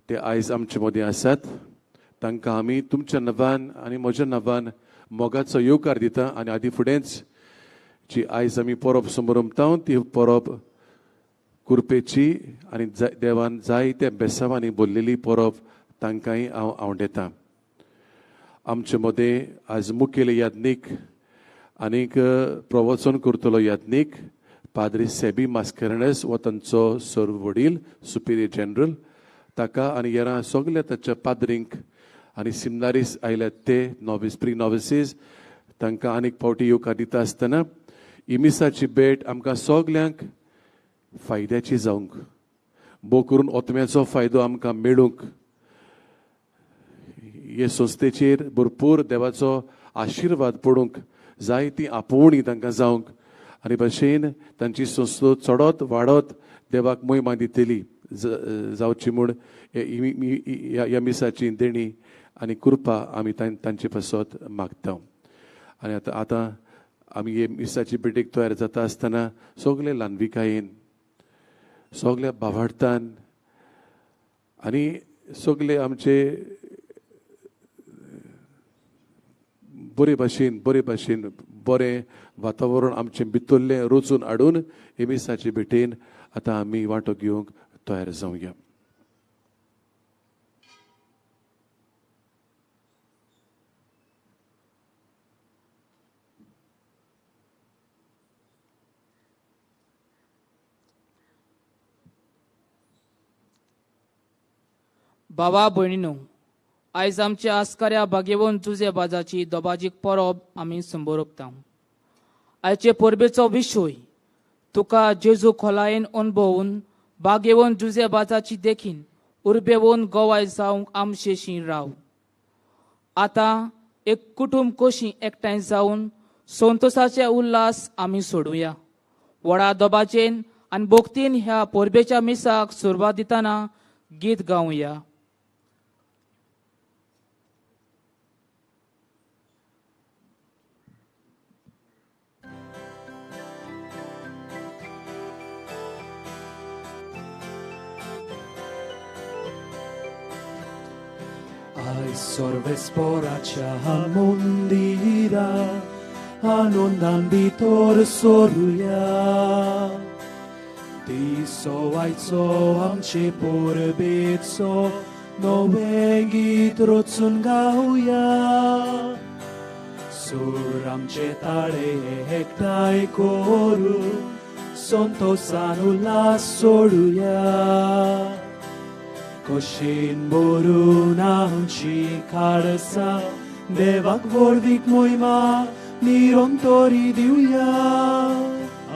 ते आयज आमचे मदीं आसात. तांकां आमी तुमच्या नांवान आनी म्हज्या नांवान मोगाचो येवकार दिता. आनी आदी फुडेंच जी आयज आमी परब समरमता ती परब कुरपेची आनी देवान जायत्या बेसावांनी बोल्लेली परब तांकांय हांव आवडेता. आमचे मदें आज मुखेल याज्ञीक आनीक प्रवचन करतलो याज्ञीक पाद्री सेबी मास्करेन्हस हो तांचो सर्व वडील सुपिरियर जनरल, ताका आनी हेरां सगल्या ताच्या पाद्रींक आनी सिमनारीस आयल्यात ते नॉविस प्री नॉविसीस तांकां आनीक फावटी येवकार दिता आसतना इमिसाची भेट आमकां सगल्यांक फायद्याची जावंक, भोव करून ओतम्याचो फायदो आमकां मेळूंक, हे संस्थेचेर भरपूर देवाचो आशिर्वाद पडूंक, जायती आपोवणी तांकां जावंक आनी भशेन तांची संस्था चडत वाडत देवाक मोहिमा दितली जावची म्हूण ह्या मिसाची देणी आनी कृपा आमी तांचे पासत मागता. आनी आतां आतां आमी हे मिसाची भेटेक तयार जाता आसतना सगळे ल्हानविकायेन, सगल्या भावार्थान आनी सगळे आमचे बरे भाशेन बरे भाशेन बरें वातावरण आमचें भितरलें रचून हाडून हे मिसाचे भेटेन आतां आमी वांटो घेवंक तयार जावया. बाबा भयणीनो, आयज आमच्या आस्काऱ्या भागेवन जुजे बाजाची दोबाजीक परब आमी संबोरपता. आयचे परबेचो विशय तुका जेजू खोलायेन अणभवून बागेवन जुजे बाजाची देखीन उर्बेवन गोवाय जावंक आमशेशी राव. आतां एक कुटुंब कशी एकठांय जावन संतोसाचे उल्हास आमी सोडुया. व्हडा दोबाजेन आनी भक्तीन ह्या परबेच्या मिसाक सुरवात दितना गीत गावया. Sorvesporacia mondira anondan vitor soruya Diso aizo amche porbetso novengit rotsun gauya Suramche tare hektai koru sontosanula soruya Koshin borun amchi karsa devak vorvik moima nirontori diuya.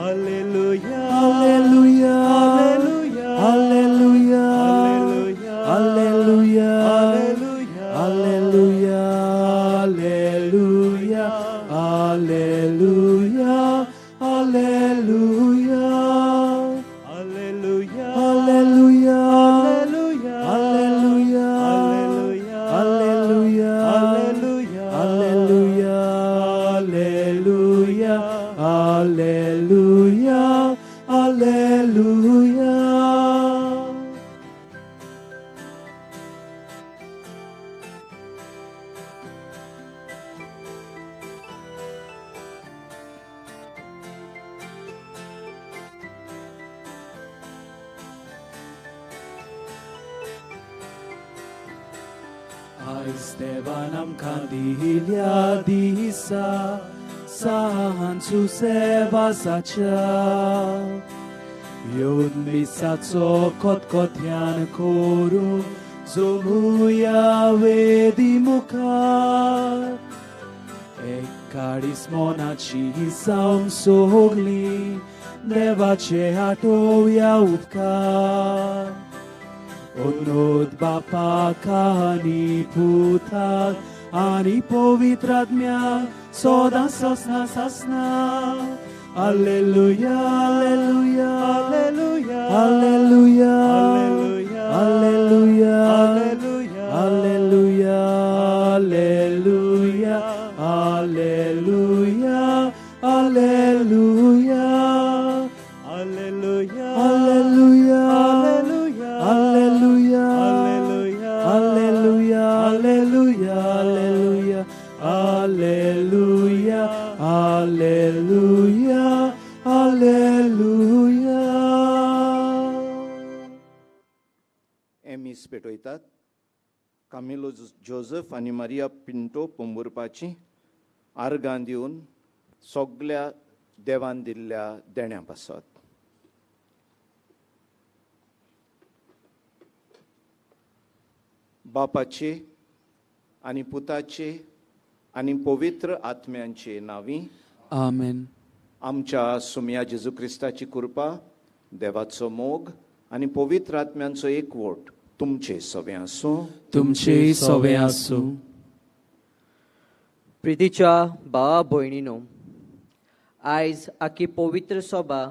Alleluia, alleluia, alleluia, alleluia, alleluia, alleluia, alleluia, alleluia, alleluia, alleluia. Alleluia, alleluia, alleluia, alleluia, alleluia, alleluia. Esteban Candilia disa San Susevasacha Yod misatso kot-kotyan koru Zumuya vedimukar Ekaris monachi saum sogli Devache atovia upkar Onod bapa kani putak ani povitratmya soda sasna sasna. Alleluia, alleluia, alleluia, alleluia, alleluia, alleluia, alleluia, alleluia, alleluia, alleluia, alleluia, alleluia, हें मीस पेटयतात Camilo Joseph आनी Maria Pinto पोंबुरपाची आर्गां दिवन सगल्या देवान दिल्ल्या देण्या पासत. बापाचे आनी पुताचे आनी पवित्र आत्म्यांचे नांवी आमेन. आमच्या सुमया जेजू क्रिस्ताची कृपा, देवाचो मोग आनी पवित्र आत्म्यांचो एकवट तुमचे सवे आसूं. तुमचे सवे आसूं. प्रितीच्या भावा भयणीनो, आयज आखी पवित्र सभा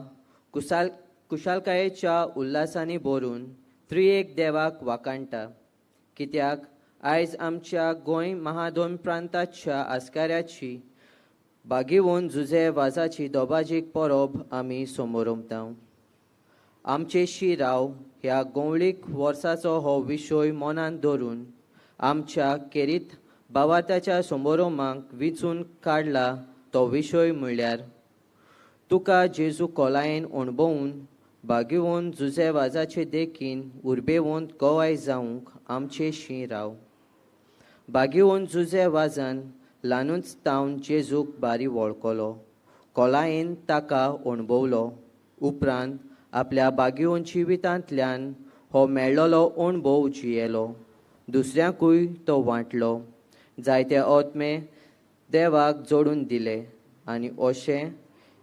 कुशालकायेच्या उल्हासांनी भरून त्रिएक देवाक वाखाणटा, कित्याक आयज आमच्या गोंय महादोन प्रांताच्या आस्काऱ्याची बागेवन जुझे वाजाची दोबाजीक परब आमी समोरमता. आमचे शिराव ह्या गोंवळीक वर्साचो हो विशय मनांत धरून आमच्या केरीत भावार्थाच्या समोरोमाक विंचून काडला तो विशय म्हणल्यार तुका जेजू कोलायेन अणभवून बागेवन जुझे वाजाचे देखीन उर्बेवन गोवाय जावंक आमचे शी राव. बागेवन जुझे वाजान ल्हानूच तावन जेजूक बारी वळखलो, कोलायेन ताका अणभवलो, उपरांत आपल्या बागेवन जिवितांतल्यान हो मेळ्ळलो अणभव जियेलो, दुसऱ्यांकूय तो वांटलो, जायते आत्मे देवाक जोडून दिले आनी अशें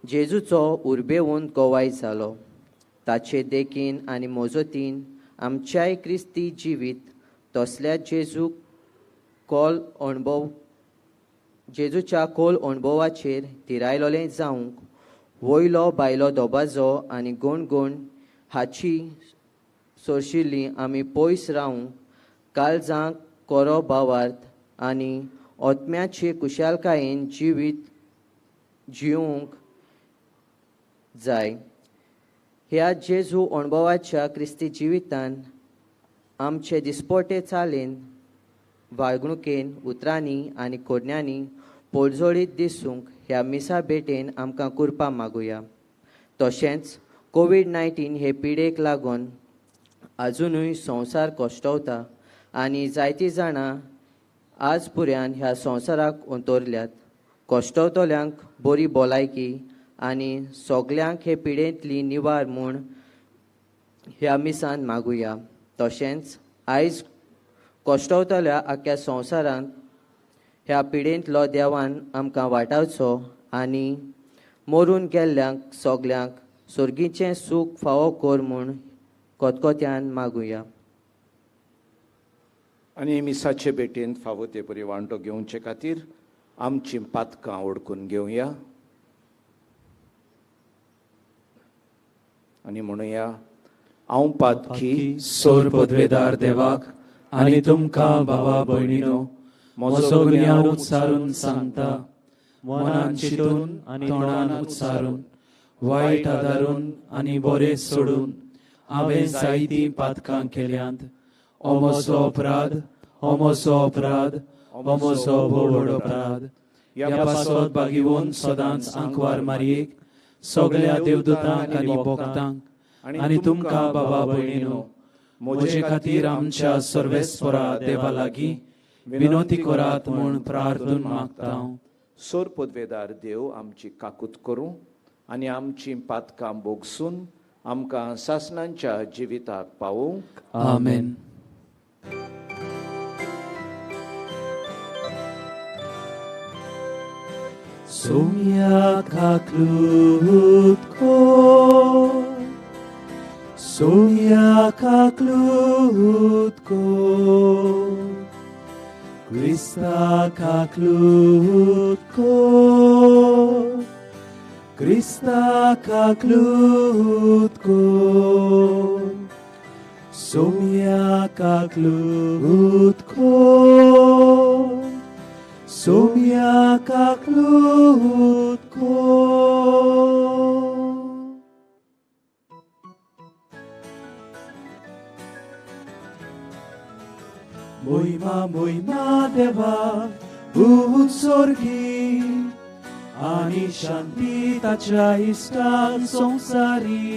जेजूचो उर्बेवन गोवाय जालो. ताचे देखीन आनी मोजतीन आमच्याय क्रिस्ती जिवीत तसल्या जेजूक कोल अणभव जेजूच्या खोल अणभवाचेर तिरायलोलें जावंक वयलो भायलो दबाजो आनी गुणगुण हाची सोरशिल्ली आमी पयस रावंक काळजांक कोरो भावार्थ आनी आत्म्याचे कुशालकायेन जिवीत जिवंक जाय. ह्या जेजू अणभवाच्या क्रिस्ती जिवितान आमचे दिसपोटे चालेन वागणुकेन उतरांनी आनी कोडण्यांनी पोळजोळीत दिसूंक ह्या मिसा भेटेन आमकां कुरपा मागुया. तशेंच कोवीड-19 हे पिडेक लागून आजुनूय संवसार कश्टवता आनी जायतीं जाणां आज पुऱ्यान ह्या संवसाराक अंतरल्यात. कश्टवतल्यांक बरी भलायकी आनी सगल्यांक हे पिडेंतली निवार म्हूण ह्या मिसान मागुया. तशेंच आयज कश्टवतल्या आख्या संवसारांत ह्या पिडेंतलो देवान आमकां वाटावचो आनी मरून गेल्ल्यांक सगल्यांक सर्गीचें सूख फावो कर म्हूण कोतकोत्यान मागुया. आनी मिसाचे भेटेंत फावो ते परी वांटो घेवचे खातीर आमचीं पातकां ओडकून घेवया आनी म्हणुया, हांव पातकी सोर पदवेदार देवाक आनी तुमकां भावा भयणीनो म्हजो गुन्यांव उच्चारून सांगता, मनान चिंतून आनी तोंडान उच्चारून, वायट आदारून आनी बरें सोडून हांवें जायतीं पातकां केल्यांत. हो म्हजो अपराध, हो म्हजो अपराध, हो म्हजो भोव अपराध. ह्या पासत बागेवन सदांच आंकवार मारयेक, सगल्या देवदूतांक आनी भक्तांक आनी तुमकां बाबा भयणीनो म्हजे खातीर आमच्या सर्वेस्वरा देवा लागीं विनोती करात म्हूण प्रार्थून मागता. सोर पदवेदार देव आमची काकूत करूं आनी आमची पातकां भोगसून आमकां सासणांच्या जिविताक पावोवंक. आमेन. सोम्या काकलूत को, सोम्या काकलूत को, क्रिस्ता काकलूत को, क्रिस्ता काकलूत को, सोम्या काकलूत को, सोम्या काकलूत को. मोहिमा मोहिमा देवा उत्सर्गी आनी शांती ताच्या इश्टान संवसारी.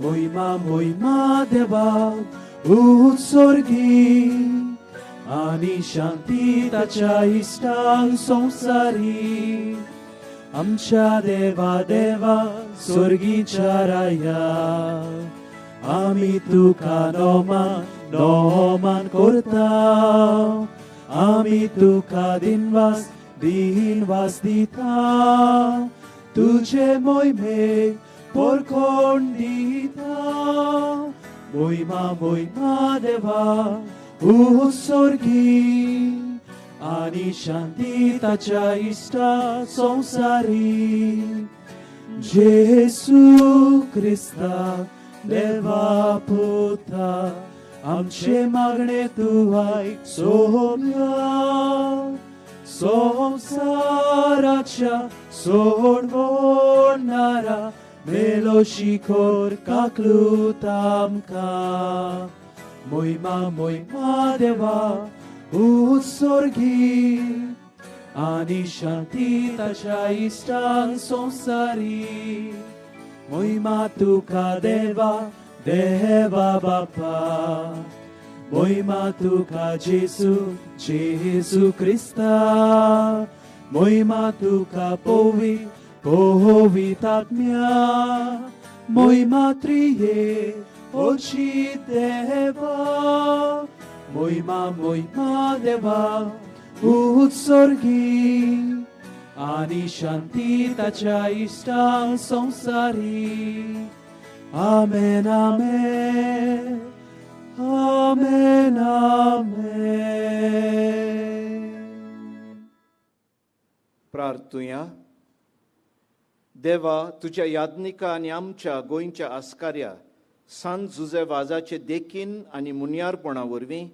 मोहिमा मोहिमा देवा उत्सर्गी आनी शांती ताच्या इश्टांक संवसारी. आमच्या देवा देवा स्वर्गीच्या राया, आमी तुका नोमान नोमान करता, आमी तुका दिनवास दिनवास दिता, तुझे मोहिमेक पोरकोण दिता. मोहिमा मोहिमा देवा उत्सर्गी आनी शांती ताच्या इश्टा संवसारी. जेसू क्रिस्ता देवा पुता, आमचे मागणे तूं आयक सोम्या, संवसाराच्या सोडवणारा मेलो शिखोर काकलूत आमकां. मोहिमा मोहिमा देवा उत्सर्गी आनी शांती ताच्या इश्टांक संवसारी. मोहिमा तुका देवा देवा बापा, मोहिमा तुका जेसू जेसू क्रिस्ता, मोहिमा तुका पोवी पोवितात्म्या, मोहिमा त्रिये ओची देवा. मोहिमा मोहिमा देवा उत्सर्गी आनी शांती ताच्या इश्टांक संवसारी. आमेन आमेन आमेन आमेन. प्रार्थुया. देवा, तुज्या याज्ञिका आनी आमच्या गोंयच्या आस्कार्या सांत जुजे वाजाचे देखीन आनी मुनियारपणा वरवीं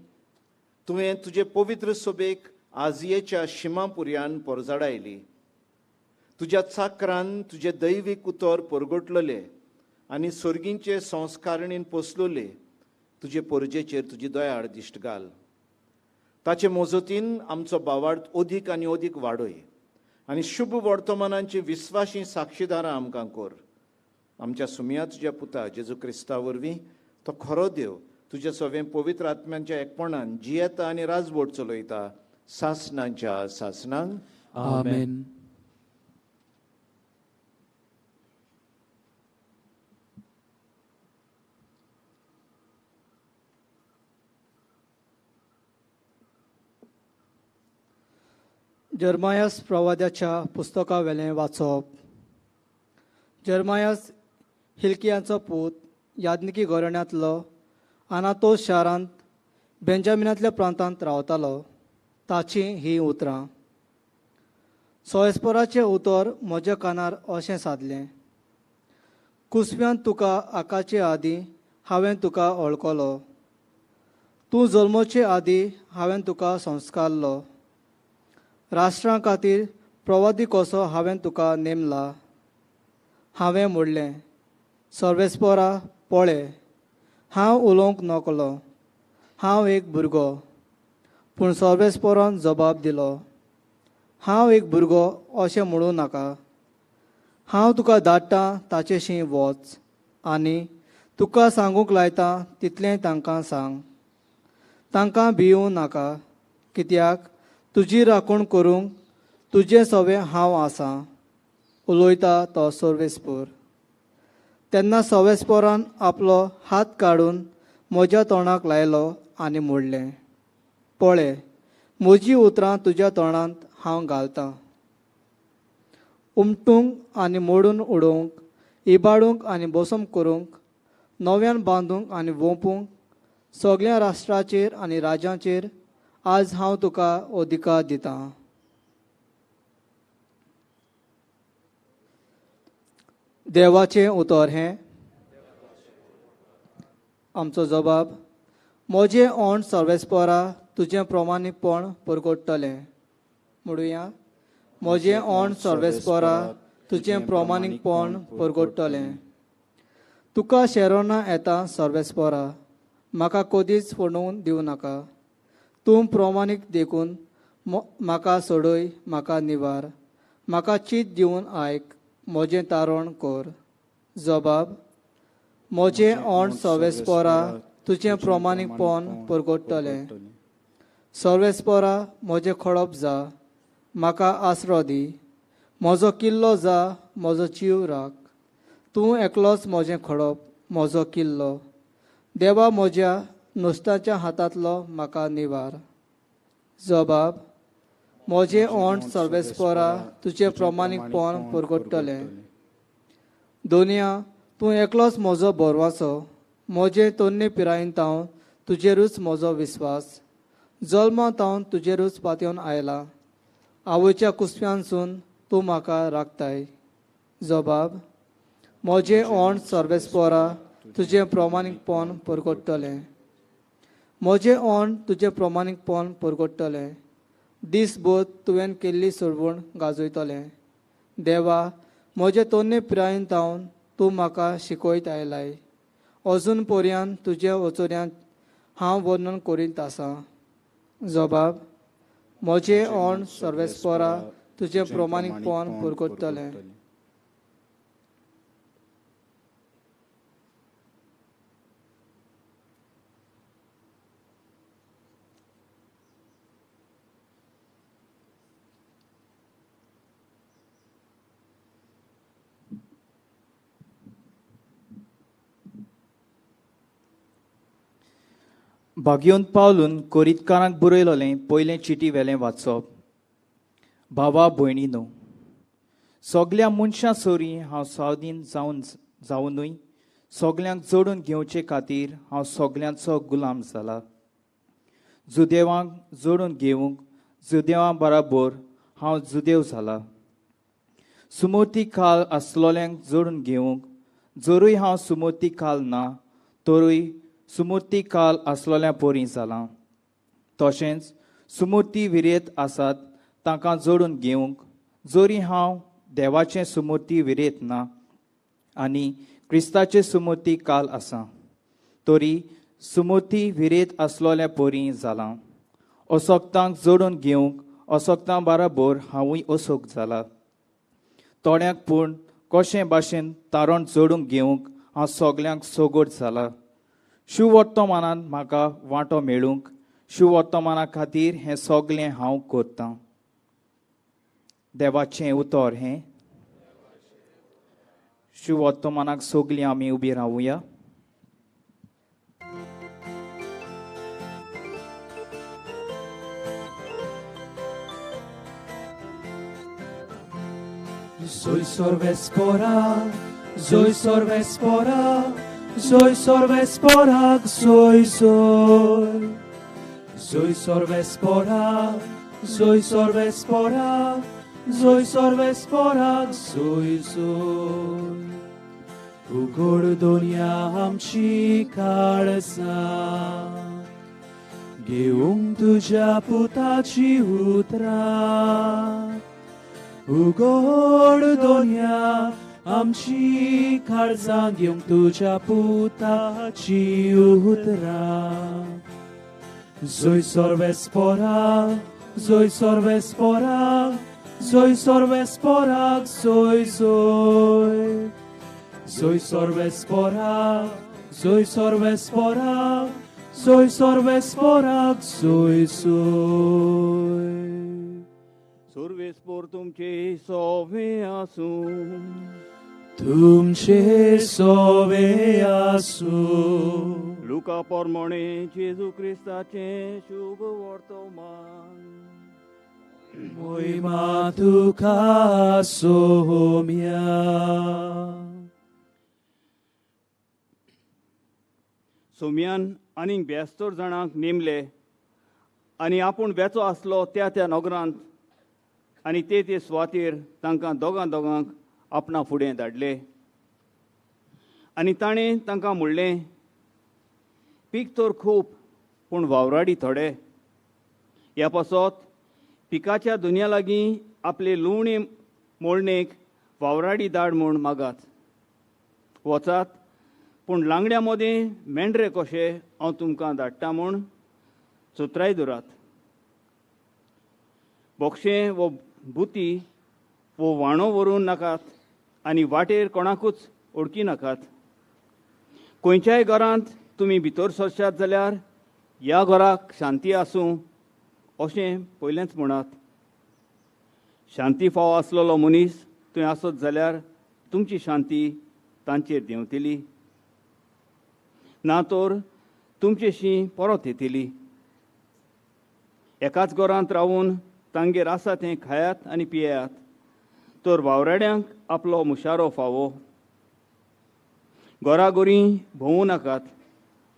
तुवें तुजे पवित्र सोबेक आजयेच्या शिमापुर्यान पोरजाडायली. तुज्या चाकरान तुजें दैवीक उतर परगटलेले आनी सर्गींचे संस्कारणीन पोसलोले तुजे पोरजेचेर तुजी दयाळ दिश्ट घाल. ताचे मोजतीन आमचो बावार्थ अदीक आनी अदीक वाडय आनी शुभ वर्तमानांची विस्वाशी साक्षीदारां आमकां कर. आमच्या सुमया तुज्या पुता जेजू क्रिस्ता वरवीं तो खरो देव तुज्या सवें पवित्र आत्म्यांच्या एकपणान जियेता आनी राजवट चलयता सासनांच्या सासनांक. आमेन. जर्मायस प्रवाद्याच्या पुस्तकावेलें वाचप. जर्मायस हिल्कियाचो पूत याज्ञिकी घराण्यांतलो आनातोस शारांत बेंजामिनांतल्या प्रांतांत रावतालो. ताचीं हीं उतरां. सोयस्पराचें उतर म्हज्या कानार अशें सादलें, कुसव्यांत तुका आकाचे आदीं हांवें तुका वळखलो, तूं जल्मोचे आदीं हांवें तुका संस्कारलो, राष्ट्रां खातीर प्रवादी कसो हांवें तुका नेमला. हांवें म्हणलें, सर्वेस्परा पळय, हांव उलोवंक नकलो, हांव एक भुरगो. पूण सर्वेस्परान जबाब दिलो, हांव एक भुरगो अशें म्हणूं नाका. हांव तुका धाडटां ताचेशी वच आनी तुका सांगूंक लायता तितलें तांकां सांग. तांकां भिवूं नाका, कित्याक तुजी राखण करूंक तुजें सवें हांव आसां, उलयता तो सर्वेस्पर. तेन्ना सर्वेस्परान आपलो हात काडून म्हज्या तोंडाक लायलो आनी म्हणलें, पळय, म्हजीं उतरां तुज्या तोंडांत हांव घालतां. उमटूंक आनी मोडून उडोवंक, इबाडूंक आनी बसम करूंक, नव्यान बांदूंक आनी वोंपूंक, सगळ्या राष्ट्राचेर आनी राज्यांचेर आज हांव तुका अधिकार दितां. देवाचें उतर हें. आमचो जबाब, म्हजें ओंठ सर्वेस्परा तुजें प्रमाणीकपण परगटतलें. म्हणुया, म्हजें ओंठ सर्वेस्परा तुजें प्रमाणीकपण परगटतलें. तुका शेरोना येता सर्वेस्परा, म्हाका कदीच फोडून दिवं नाका. तूं प्रमाणीक देखून म्हाका सोडय, म्हाका निवार, म्हाका चीत दिवन आयक, म्हजें तारण कर. जबाब, म्हजें ओंठ सर्वेस्परा तुजें प्रमाणीकपण परगटतलें. सर्वेस्पोरा म्हजें खडप जा, म्हाका आसरो दी, म्हजो किल्लो जा, म्हजो जीव राख. तूं एकलोच म्हजें खडप, म्हजो किल्लो. देवा म्हज्या नुस्त्याच्या हातांतलो म्हाका निवार. जबाब म्हजें ओंठ सर्वेस्पोरा तुजें प्रमाणीकपण परगटतलें. दोनया तूं एकलोच म्हजो भरवासो, म्हजे तन्ने पिरायेन तावन तुजेरूच म्हजो विस्वास. जल्मा तावन तुजेरूच पातयेवन आयला, आवयच्या कुसव्यानसून तूं म्हाका राखताय. जबाब म्हजें ओंठ सर्वेस्पोरा तुजें प्रमाणीकपण परगटतलें. म्हजें ओंठ तुजें प्रमाणीकपण परगटतलें. दीसभर तुवें केल्ली सोडवण गाजयतलें. देवा म्हजे तन्ने पिरायेन तावन तूं म्हाका शिकयत आयलाय, अजून पर्यंत तुज्या वचोऱ्यांत हांव वर्णन करीत आसा. जबाब म्हजें ओंठ सर्वेस्पोरा तुजें प्रमाणीकपण परगटतलें. भाग्योन पावलून कोरितकारांक बरयलोलें पयलें चिटी वेलें वाचप. भावा भयणीनो, सगल्या मनशां सरी हांव सावदीन जावनूय सगल्यांक जोडून घेवचे खातीर हांव सगल्यांचो गुलाम जाला. जुदेवांक जोडून घेवंक जुदेवां बराबर हांव जुदेव जाला. सुमूर्ती खाल आसलोल्यांक जोडून घेवंक जरूय हांव सुमूर्ती खाल ना तरूय सुमूर्ती काल आसलोल्या परी जालां. तशेंच सुमूर्ती विरेत आसात तांकां जोडून घेवंक जरी हांव देवाचें सुमूर्ती विरेत ना आनी क्रिस्ताचें सुमूर्ती काल आसा तरी सुमूर्ती विरेत आसलोल्या परी जालां. असक्तांक जोडून घेवंक असक्तां बराबर हांवूय असोक जाला. थोड्यांक पूण कशें भाशेन तारण जोडून घेवंक हांव सगल्यांक सोगोट जाला. शुवर्तमानान म्हाका वांटो मेळूंक शुवर्तमाना खातीर हें सगलें हांव करतां. देवाचें उतर हें. शुवर्तमानाक सगलीं आमी उबी रावुया. Zoi sorvespora, zoi sorvespora, zoi sorvesporak, zoi zoi. Zoi sorvespora, zoi sorvespora, zoi sorvesporak, zoi zoi. उघड दोनया आमची काळजां, घेवंक तुज्या पुताची उतरां. उघड दोनया आमची काळजां, घेवंक तुज्या पुताची उतरां. जोय सर्वेस्पोरा, जोय सर्वेस्पोरा, जोय सर्वेस्पोराक, जोय जोय. जोय सर्वेस्पोरा, जोय सर्वेस्पोरा, जोय सर्वेस्पोराक, जोय जोय. सर्वेस्पोर तुमचे सोवे आसूं, तुमचे सोवे आसूं. लुका प्रमाणे जेजू क्रिस्ताचें शुभ वर्तमान. मोहिमा तुका सोम्या. सोम्यान आनीक 72 जाणांक नेमले आनी आपूण वेचो आसलो त्या त्या नगरांत आनी ते ते सुवातेर तांकां दोगां दोगांक आपणा फुडें धाडले. आनी ताणें तांकां म्हणलें, पीक तर खूब पूण वावराडी थोडे. ह्या पासत पिकाच्या दुनिया लागीं आपले लुवणे मोळणेक वावराडी धाड म्हूण मागात. वचात पूण लांगड्या मदीं मेंढरे कशे हांव तुमकां धाडटा म्हूण सुत्राय दवरात. बोक्षें वो बुती वो व्हाणो व्हरूं नाकात आनी वाटेर कोणाकूच ओळखी नाकात. खंयच्याय घरांत तुमी भितर सरशात जाल्यार ह्या घराक शांती आसूं अशें पयलेंच म्हणात. शांती फावो आसलेलो मनीस थंय आसत जाल्यार तुमची शांती तांचेर देंवतली, ना तर तुमचेशी परत येतली. एकाच घरांत रावून तांगेर आसा तें खायात आनी पियात, तर वावराड्यांक आपलो मुशारो फावो. घराघरी भोंवूं नाकात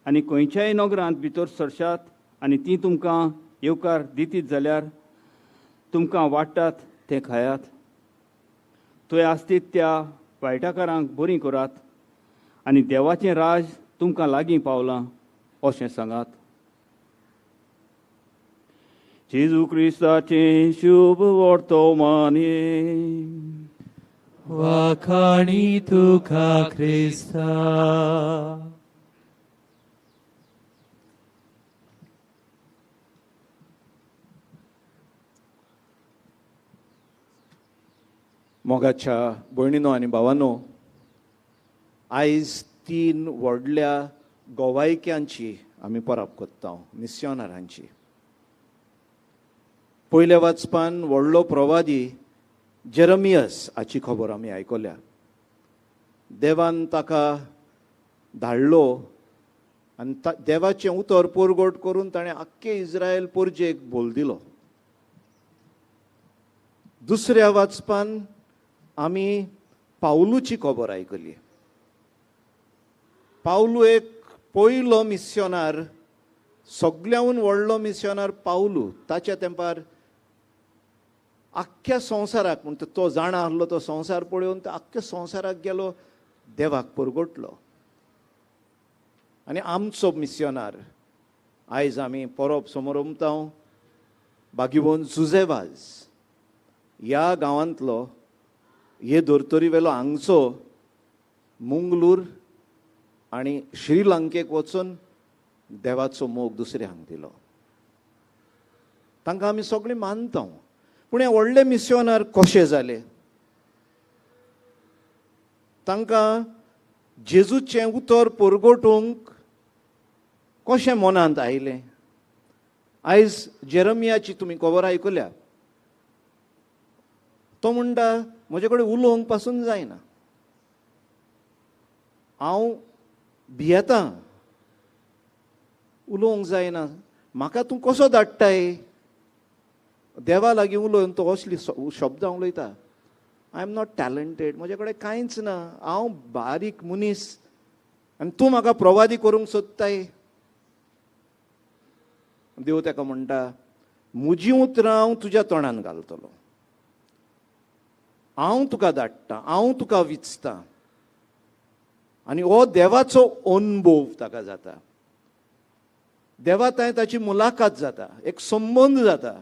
आनी खंयच्याय नगरांत भितर सरशात आनी ती तुमकां येवकार दितीत जाल्यार तुमकां वाडटात तें खायात. थंय आसतीत त्या वायटाकारांक बरीं करात आनी देवाचें राज तुमकां लागीं पावलां अशें सांगात. जेजू क्रिस्ताचें शुभ वर्तमान. वाखाणी तुका क्रिस्ता. मोगाच्या भयणीनो आनी भावानो, आयज तीन व्हडल्या गोवायक्यांची आमी परब करता, मिस्योनरांची. पयल्या वाचपान व्हडलो प्रवादी जेरमियस हाची खबर आमी आयकल्या. देवान ताका धाडलो आनी देवाचें उतर परगट करून ताणें आख्खे इस्रायल परजेक बोल दिलो. दुसऱ्या वाचपान आमी पावलूची खबर आयकली. पावलू एक पयलो मिस्योनार, सगळ्याहून व्हडलो मिस्योनार पावलू. ताच्या तेंपार आख्ख्या संवसाराक, म्हणटा तो जाणा आसलो तो संवसार पळोवन तो आख्ख्या संवसाराक गेलो, देवाक परगटलो. आनी आमचो मिस्योनार आयज आमी परब समोरमता बागीवन जुझे वाज ह्या गांवांतलो, हे धर्तरी वेलो हांगचो मुंगलूर आनी श्रीलंकेक वचून देवाचो मोग दुसऱ्यांक दिलो. तांकां आमी सगळीं मानता. पूण हे व्हडले मिस्योनार कशे जाले? तांकां जेजूचें उतर परगटूंक कशें मनांत आयलें? आयज जेरमियाची तुमी खबर आयकल्या. तो म्हणटा म्हजे कडेन उलोवंक पासून जायना, हांव भियेतां, उलोवंक जायना, म्हाका तूं कसो धाडटाय? देवा लागीं उलोवन तो असली शब्दां उलयता. I am not talented, म्हजे कडेन कांयच ना, हांव बारीक मनीस आनी तूं म्हाका प्रवादी करूंक सोदताय. देव ताका म्हणटा म्हजीं उतरां हांव तुज्या तोंडान घालतलो, हांव तुका धाडटा, हांव तुका विचता. आनी हो देवाचो अनुभव ताका जाता. देवा थंय ताची मुलाखत जाता, एक संबंद जाता.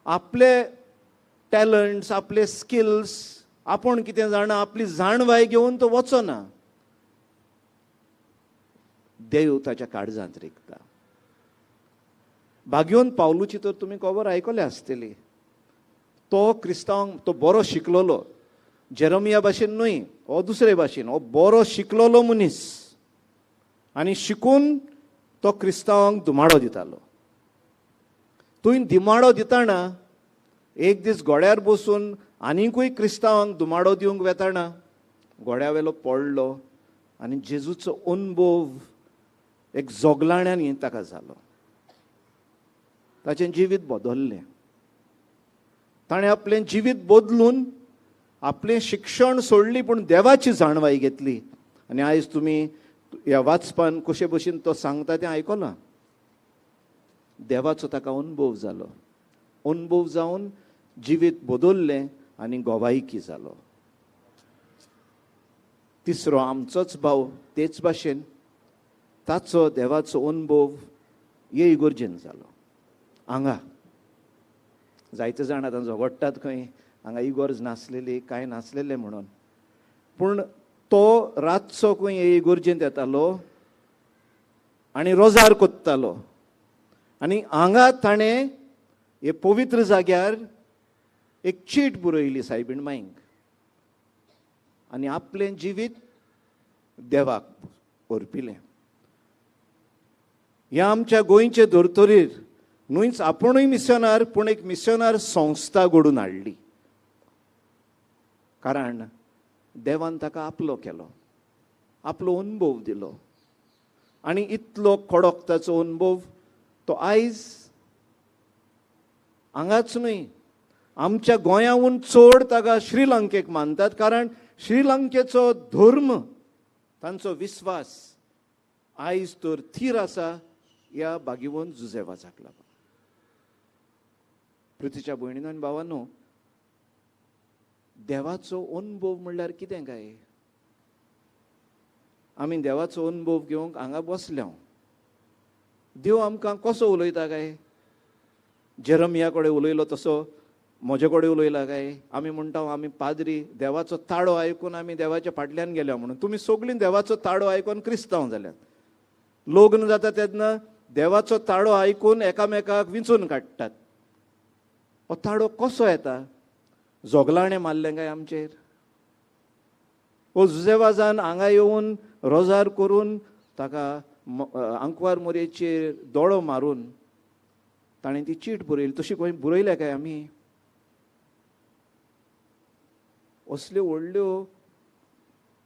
आपले टॅलंट्स, आपले स्किल्स, आपूण कितें जाणा, आपली जाणवाय घेवन तो वचना, देव ताच्या काळजांत रिगता. भाग्योन पावलूची तर तुमी खबर आयकल्या आसतली. तो क्रिस्तांव, तो बरो शिकलोलो, जेरमिया भाशेन न्हय, हो दुसरे भाशेन, हो बरो शिकलोलो मनीस आनी शिकून तो क्रिस्तांवांक धुमाडो दितालो. तुवें दिमाडो दिताना एक दीस घोड्यार बसून आनीकूय क्रिस्तांवांक धुमाडो दिवंक वेताना घोड्या वेलो पडलो आनी जेजूचो अनुभव एक जोगलाण्यांनी ताका जालो. ताचें जिवीत बदल्लें. ताणें आपलें जिवीत बदलून आपलें शिक्षण सोडली, पूण देवाची जाणवाय घेतली. आनी आयज तुमी ह्या वाचपान कशे भशेन तो सांगता तें आयकलां. देवाचो ताका अनुभव जालो, अनुभव जावन जिवीत बदल्लें आनी गोवायकी जालो. तिसरो आमचोच भाव तेच भाशेन ताचो देवाचो अनुभव हे इगर्जेन जालो. हांगा जायते जाण आतां झगडटात खंय, हांगा इगर्ज नासलेली, कांय नासलेलें म्हणून. पूण तो रातचो खंय हे इगर्जेंत येतालो आनी रोजार कोत्तालो आनी हांगा ताणें हे पवित्र जाग्यार एक चीट बरयली सायबीण माईंक आनी आपलें जिवीत देवाक अर्पिलें. ह्या आमच्या गोंयचे धर्तरीर न्हूच आपुणूय मिशनार, पूण एक मिशनार संस्था घडून हाडली, कारण देवान ताका आपलो केलो, आपलो अनुभव दिलो. आनी इतलो कडक ताचो अनुभव तो आयज हांगाच न्हय, आमच्या गोंयाहून चड ताका श्रीलंकेक मानतात, कारण श्रीलंकेचो धर्म, तांचो विस्वास आयज तर थीर आसा ह्या भाग्यवंत जुझे वाजाक लागून. पृथ्वीच्या भयणीनो आनी भावांनो, देवाचो अनुभव म्हणल्यार कितें काय? आमी देवाचो अनुभव घेवंक हांगा बसल्या. देव आमकां कसो उलयता काय? जेरमिया कडेन उलयलो तसो म्हजे कडेन उलयला काय? आमी म्हणटा आमी पाद्री देवाचो ताळो आयकून आमी देवाच्या फाटल्यान गेल्या म्हणून. तुमी सगळीं देवाचो ताळो आयकून क्रिस्तांव जाल्यात. लग्न जाता तेन्ना देवाचो ताळो आयकून एकामेकाक विंचून काडटात. हो ताळो कसो येता? जोगलाणें मारलें काय आमचेर? ओ जुझे वाजान हांगा येवन रोजार करून ताका आंकवार मोरयेचेर दोळो मारून ताणें ती चीट बरयली, तशी खंय बरयल्या काय आमी? असल्यो व्हडल्यो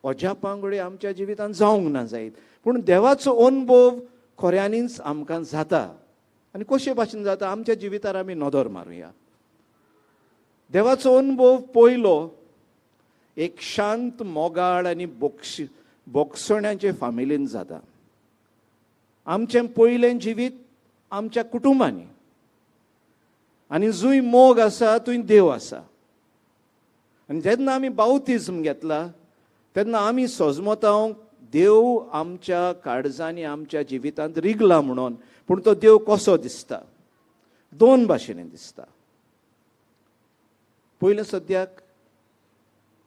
अजापां घडये आमच्या जिवितांत जावंक ना जायत, पूण देवाचो अनुभव खऱ्यांनीच आमकां जाता. आनी कशे भाशेन जाता आमच्या जिवितार आमी नदर मारुया. देवाचो अनुभव पयलो एक शांत, मोगाळ आनी बोगसण्याचे फामिलीन जाता. आमचें पयलें जिवीत आमच्या कुटुंबांनी, आनी जंय मोग आसा थंय देव आसा. आनी जेन्ना आमी बाउतिज्म घेतला तेन्ना आमी सोजमतांव देव आमच्या काळजांनी, आमच्या जिवितांत रिगला म्हणून. पूण तो देव कसो दिसता? दोन भाशेनी दिसता. पयलें, सद्याक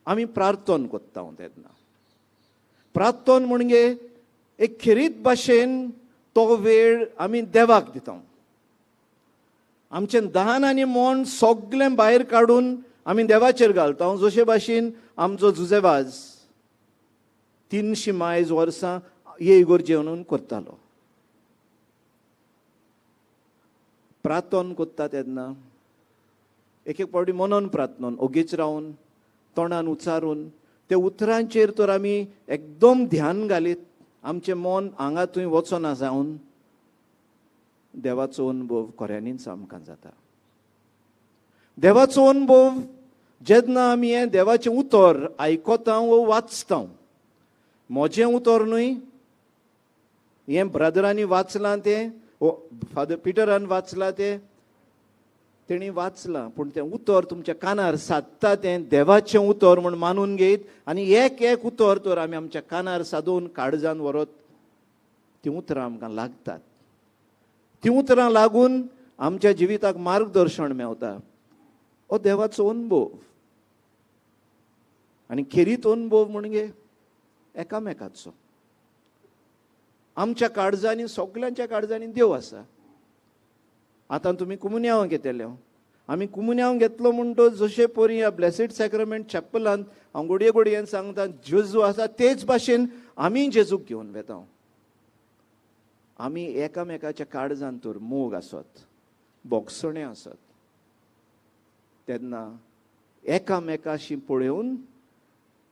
आमी प्रार्थन करता तेन्ना, प्रार्थन म्हणजे एक खेरीत भाशेन तो वेळ आमी देवाक दिता. आमचें दहान आनी मन सगळें भायर काडून आमी देवाचेर घालता. जशे भाशेन आमचो जुझे वाज 300 मायज वर्सां हे इगोर्जे म्हणून करतालो. प्रार्थन करता तेन्ना एक एक फावटी मनन प्रार्थन ओगीच रावन तोंडान उच्चारून त्या उतरांचेर तर आमी एकदम ध्यान घालीत आमचें मन हांगा थंय वचना जावन देवाचो अनुभव खऱ्यांनीच आमकां जाता. देवाचो अनुभव जेन्ना आमी हें देवाचें उतर आयकता वो वाचता, म्हजें उतर न्हय, हें ब्रदरांनी वाचलां तें, फादर पिटरान वाचलां तें, तेणी वाचलां, पूण तें उतर तुमच्या कानार सादता तें देवाचें उतर म्हूण मानून घेयत आनी एक एक उतर तर आमी आमच्या कानार सादोवन काळजान व्हरत तीं उतरां आमकां लागतात. तीं उतरां लागून आमच्या जिविताक मार्गदर्शन मेवता. हो देवाचो अनुभव. आनी खेरीत अनुभव म्हणजे एकामेकाचो. आमच्या काळजांनी, सगल्यांच्या काळजांनी देव आसा. आतां तुमी कुमुन्यांव घेतले, आमी कुमुन्यांव घेतलो म्हणटो जशे परी ह्या ब्लेसीड सॅक्रमेंट चॅपलांत हांव गोडये गोडयेन सांगता जेजू आसा तेच भाशेन आमी जेजूक घेवन वेता. आमी एकामेकाच्या काळजांत तर मोग आसत, बोगसणें आसत, तेन्ना एकामेकाशी पळोवन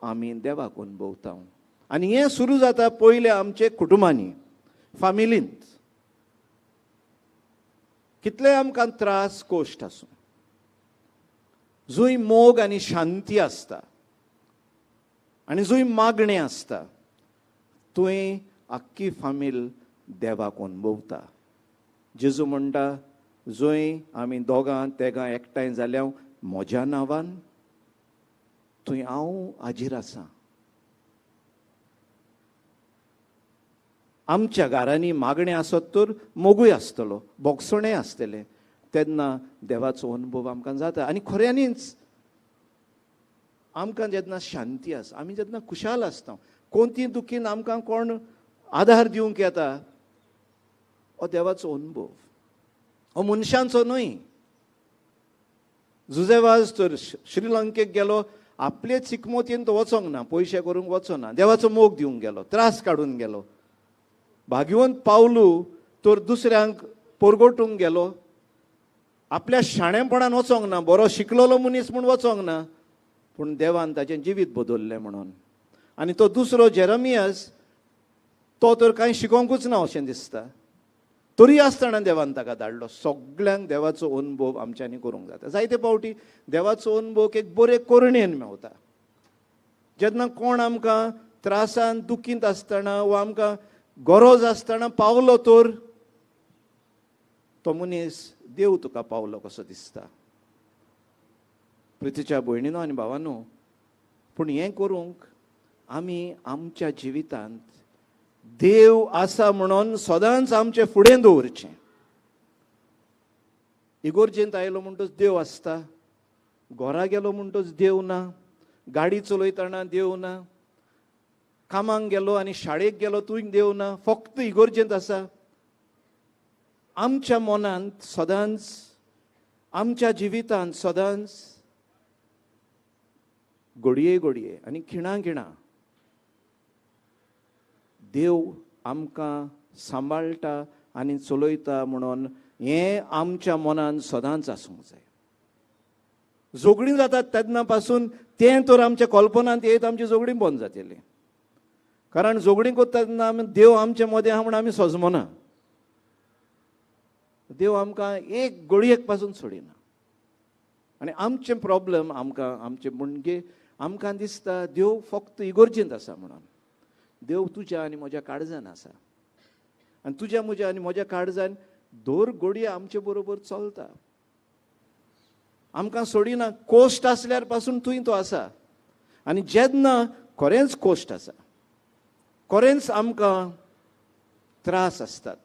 आमी देवाक अनुभवता. आनी हें सुरू जाता पयलें आमचे कुटुंबांनी, फामिलींत. कितले आमकां त्रास कश्ट आसूं, जंय मोग आनी शांती आसता आनी जंय मागणें आसता थंय आख्खी फामील देवाक अनुभवता. जेजू म्हणटा जंय आमी दोगां तेगां एकठांय जाल्या म्हज्या नांवान थंय हांव हाजीर आसा. आमच्या घरांनी मागणें आसत तर मोगूय आसतलो, बोगसणें आसतलें, तेन्ना देवाचो अनुभव आमकां जाता. आनी खऱ्यांनीच आमकां जेन्ना शांती आसा, आमी जेन्ना खुशाल आसता, कोणती दुखीन आमकां कोण आधार दिवंक येता, हो देवाचो अनुभव, हो मनशांचो न्हय. जुझे वाज तर श्रीलंकेक गेलो, आपले चिकमोतीन तो वचोंक ना, पयशे करूंक वचोना, देवाचो मोग दिवंक गेलो, त्रास काडून गेलो. भाग्यवंत पावलू तर दुसऱ्यांक परगटूंक गेलो. आपल्या शाणेपणान वचोंक ना, बरो शिकलेलो मनीस म्हूण वचोंक ना, पूण देवान ताचें जिवीत बदल्लें म्हणून. आनी तो दुसरो जेरमियास तो तर कांय शिकोवंकूच ना अशें दिसता, तरी आसतना देवान ताका धाडलो. सगल्यांक देवाचो अनुभव आमच्यांनी करूंक जाता. जायते फावटी देवाचो अनुभव एक बरे करणेन मेवता. जेन्ना कोण आमकां त्रासान दुखींत आसतना वा आमकां गरज आसतना पावलो तर तो मनीस देव तुका पावलो कसो दिसता. प्रितीच्या भयणीनो आनी भावानो, पूण हें करूंक आमी आमच्या जिवितांत देव आसा म्हणून सदांच आमचे फुडें दवरचें. इगोर्जेंत आयलो म्हणटच देव आसता, घरा गेलो म्हणटच देव ना, गाडी चलयतना देव ना, कामाक गेलो आनी शाळेक गेलो तूंय देव ना, फक्त इगोर्जेंत आसा. आमच्या मनांत सदांच, आमच्या जिवितांत सदांच घडये घडये आनी खिणा खिणा देव आमकां सांबाळटा आनी चलयता म्हणून हें आमच्या मनान सदांच आसूंक जाय. झगडीं जातात तेन्ना पासून तें तर आमच्या कल्पनांत येत आमची झगडीं बंद जातली. कारण झगडीं करता तेन्ना आमी देव आमचे मदें आहा म्हूण आमी सजमना. देव आमकां एक घडयेक पासून सोडिना. आनी आमचें प्रॉब्लम आमकां आमचें म्हणजे आमकां दिसता देव फक्त इगोर्जेंत आसा म्हणून. देव तुज्या आनी म्हज्या काळजान आसा, आनी तुज्या म्हज्या आनी म्हज्या काळजान दर घडये आमचे बरोबर चलता, आमकां सोडिना. कोश्ट आसल्यार पासून थंय तो आसा. आनी जेन्ना खरेंच कोश्ट आसा, खरेंच आमकां त्रास आसतात,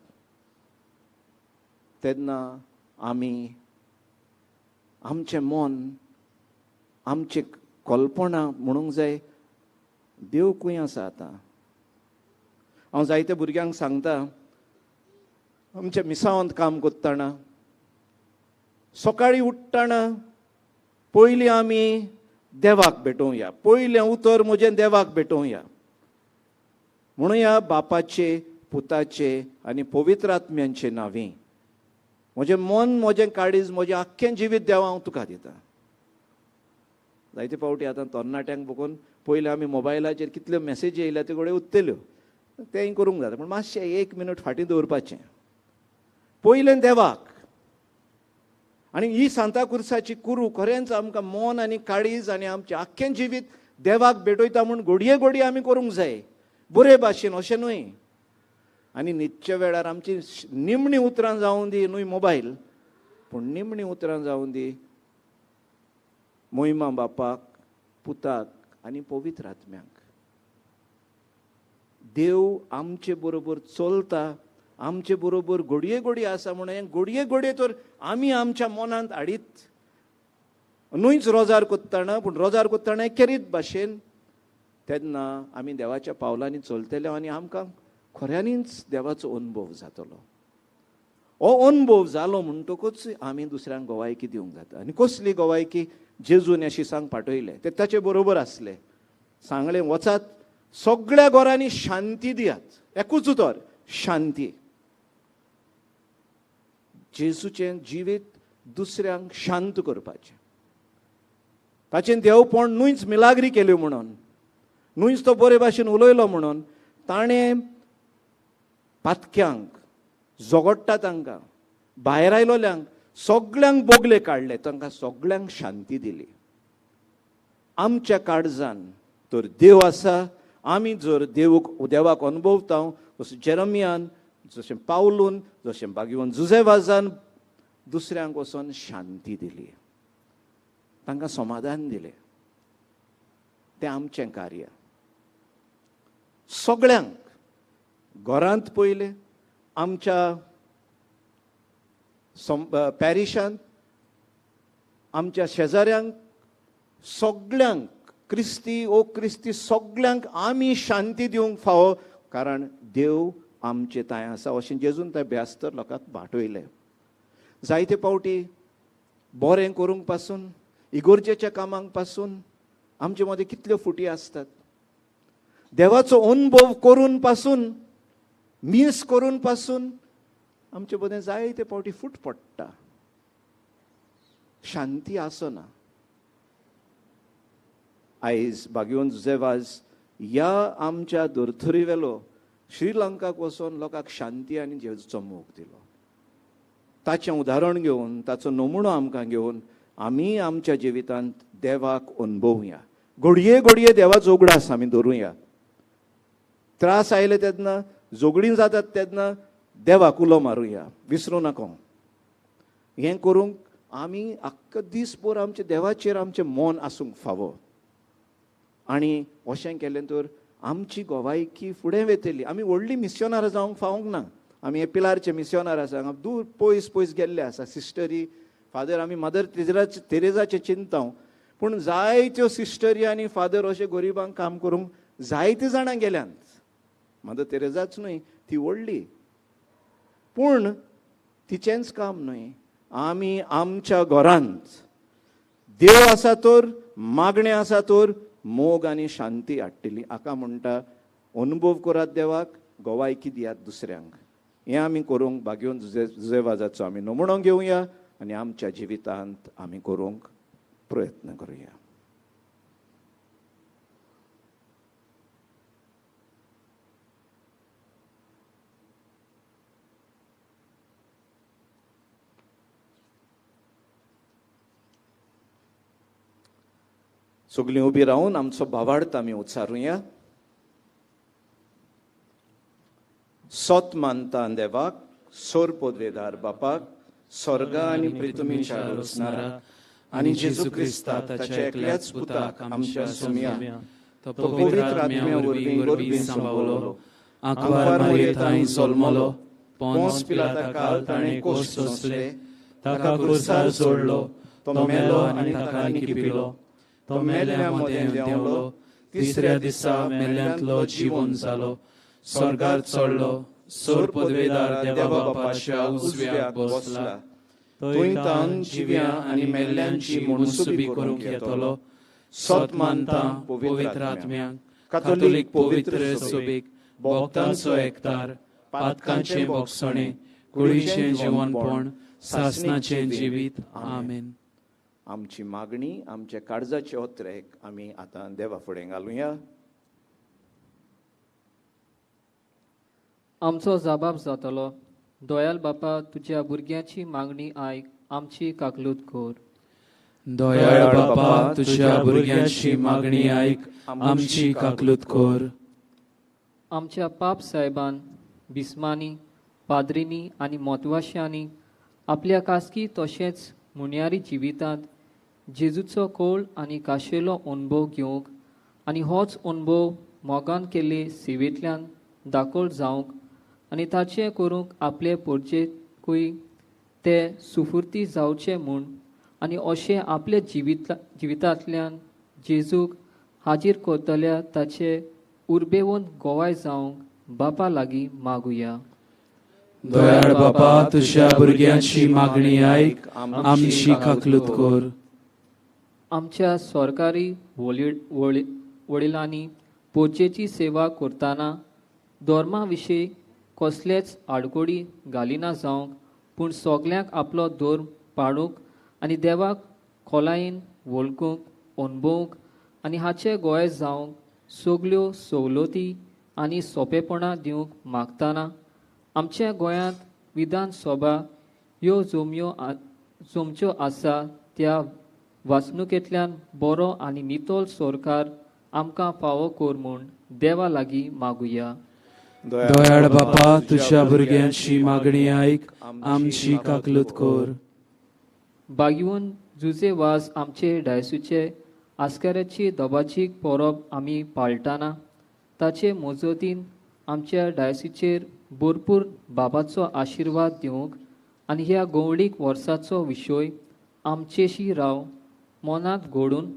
तेन्ना आमी आमचें मन, आमची कल्पना म्हणूंक जाय देव खंय आसा. आतां हांव जायते भुरग्यांक सांगता, आमच्या मिसावांत काम करतना सकाळीं उठ्ठना पयलीं आमी देवाक भेटोवया, पयलें उतर म्हजें देवाक भेटोवया म्हणुया, बापाचे पुताचे आनी पवित्र आत्म्यांचे नांवी म्हजें मन, म्हजें काळीज, म्हजें आख्खें जिवीत देवा हांव तुका दिता. जायते फावटी आतां तरणाट्यांक बघून पयलीं आमी मोबायलाचेर कितल्यो मॅसेजी येयल्या त्यो कडेन उत्तल्यो, तेंय करूंक जाता, पूण मातशें एक मिनट फाटीं दवरपाचें. पयलें देवाक. आनी ही सांता कुर्साची कुरू खरेंच आमकां मन आनी काळीज आनी आमचें आख्खें जिवीत देवाक भेटयता म्हूण घडये घडये आमी करूंक जाय, बरे भाशेन, अशें न्हय. आनी न्हिदच्या वेळार आमची निमणी उतरां जावं दी, न्हय मोबायल, पूण निमणी उतरां जावं दी मोहिमा बापाक, पुताक आनी पवित्र आत्म्याक. देव आमचे बरोबर चलता, आमचे बरोबर घडये घडये आसा म्हणून हें घडये घडये तर आमी आमच्या मनांत हाडीत न्हयच रोजार कोत्ताना, पूण रोजार कोत्ताना खेरीत भाशेन तेन्ना आमी देवाच्या पावलांनी चलतले आनी आमकां खऱ्यांनीच देवाचो अनुभव जातलो. हो अनुभव जालो म्हणटकूच आमी दुसऱ्यांक गोवायकी दिवंक जाता. आनी कसली गोवायकी? जेजून ह्या शिसांक पाठयले, ते ताचे बरोबर आसले, सांगलें वचात सगळ्या घरांनी शांती दियात, एकूच उतर शांती. जेजूचें जिवीत दुसऱ्यांक शांत करपाचें, ताचें देवपण न्हूच मिलाग्री केल्यो म्हणून, न्हूच तो बरे भाशेन उलयलो म्हणून, ताणें पातक्यांक झगडटा तांकां, भायर आयलोल्यांक सगल्यांक बोगले काडले, तांकां सगल्यांक शांती दिली. आमच्या काळजान तर देव आसा, आमी जर देवाक अनुभवता, जशें जेरमियान, जशें पावलून, जशें बागीवन जुझेवाजान दुसऱ्यांक वचोन शांती दिली, तांकां समाधान दिलें. तें आमचें कार्य. सगळ्यांक घरांत पयलें, आमच्या पॅरिशांत, आमच्या शेजाऱ्यांक, सगळ्यांक क्रिस्ती ओ क्रिस्ती सगळ्यांक आमी शांती दिवंक फावो, कारण देव आमचे तांय आसा अशें जेजून ते ब्यास्तर लोकांक बाटयले. जायते फावटी बरें करूंक पासून, इगोर्जेच्या कामांक पासून आमचे मदें कितल्यो फुटी आसतात. देवाचो अनुभव करून पासून, मीस करून पासून आमचे मदें जायते फावटी फूट पडटा, शांती आसना. आयज भाग्यवंत जुझे वाज ह्या आमच्या धर्तरी वेलो श्रीलंकाक वचोन लोकांक शांती आनी जेजूचो मोग दिलो. ताचें उदाहरण घेवन, ताचो नमुनो आमकां घेवन आमी आमच्या जिवितांत देवाक अनुभवया. घडये घडये देवाचो उगडास आमी धरुया. त्रास आयले तेन्ना, झगडीं जातात तेन्ना देवाक उलो मारुया, विसरूं नाका. हें करूंक आमी आख्खो दीसभर आमच्या देवाचेर आमचें मन आसूंक फावो. आनी अशें केलें तर आमची गोवायकी फुडें वयतली. आमी व्हडली मिस्योनार जावंक फावूंक ना. आमी हे पिलारचे मिस्योनार आसा, दूर पयस पयस गेल्ले आसा. सिस्टरी फादर, आमी मदर तेरेजाचें चिंता, पूण जायत्यो सिस्टरी आनी फादर अशे गरिबांक काम करूंक जायतीं जाणां गेल्यांत. मदर तेरेजाच न्हय, ती व्हडली, पूण तिचेंच काम न्हय. आमी आमच्या घरांत देव आसा तर, मागणें आसा तर मोग आनी शांती हाडटली. हाका म्हणटा अनुभव करात देवाक, गोवायकी दियात दुसऱ्यांक. हें आमी करूंक भाग्यवंत जुझे वाजाचो आमी नमुनो घेवया आनी आमच्या जिवितांत आमी करूंक प्रयत्न करुया. सगळीं उबी रावन आमचो भावार्थ आमी उच्चारुया. सोत मानता देवाक, सोर पदवेदार बापाक, स्वर्गा आनी पृथ्वीच्या रचणारा आनी जेजू क्रिस्ताक ताच्या एकल्याच पुताक आमच्या सोम्या, तो पवित्र आत्म्या वरवीं गर्भीं सांबावलो, आंकवार मारयेंत जल्मलो, पोंस पिलाता काल ताणें कोश्ट सोंसले, ताका खुर्सार जोडलो, तो मेलो आनी ताका निकिपिलो, तो मेल्ल्या मदें देंवलो, तिसऱ्या दिसा मेल्ल्यांतलो जिवन जालो, स्वर्गार चडलो, सोर पदवेदार देवा बापाच्या उजव्याक बसला, थंय तान जिव्या आनी मेल्ल्यांची मनसुबी करूंक येतलो. सत मानता पवित्र आत्म्याक, कातोलीक पवित्र सोबीक, भक्तांचो एकतार, पातकांचें बोगसणें, कुडीचें जिवनपण, सासनाचें जिवीत. आमेन. आमची मागणी, आमच्या काळजाचे ओत्रेक आमी आतां देवा फुडें घालुया. आमचो जबाब जातलो. दयाल बापा, तुज्या भुरग्यांची मागणी आयक, आमची काकलूत कर. दयाळ बापा, तुज्या भुरग्यांची मागणी आयक, आमची काकलूत कर. आमच्या पाप साहेबान, बिस्मांनी, पाद्रींनी आनी मोतवाश्यांनी आपल्या खासगी तशेंच मुन्यारी जिवितांत जेजूचो कोळ आनी खाशेलो अणभव घेवंक आनी होच अणभव मोगान केल्ले सेवेंतल्यान दाखल जावंक आनी ताचें करूंक आपले पोरचेकूय ते सुफुर्ती जावचे म्हूण आनी अशें आपले जिवितांतल्यान जेजूक हाजीर करतल्या ताचे उर्बेवंत गोवाय जावंक बापा लागीं मागुया. दयाळ बापा, तुज्या भुरग्यांची मागणी आयक, आमची काकलूत कर. आमच्या सरकारी वडिलांनी पोरचेची सेवा करतना धर्मा विशीं कसलेच आडकोडी घालिना जावंक, पूण सगल्यांक आपलो धर्म पाळूंक आनी देवाक खोलायेन वळखूंक, अणभवूंक आनी हाचे गोवे जावंक सगल्यो सवलती आनी सोंपेपणां दिवंक मागतना आमच्या गोंयांत विधानसभा ह्यो जमच्यो आसा त्या वाचणुकेंतल्यान बरो आनी नितळ सरकार आमकां फावो कर म्हूण देवा लागीं मागुया. दयाळ बापा, तुज्या भुरग्यांची मागणी आयक, आमची काकलूत कर. बागीवन जुझे वाज आमचे डायसूचे आस्काराची दबाजीक परब आमी पाळटाना ताचे मजतीन आमच्या डायसीचेर भरपूर बाबाचो आशिर्वाद दिवंक आनी ह्या गोवडीक वर्साचो विशय आमचेशी राव मनांत घडून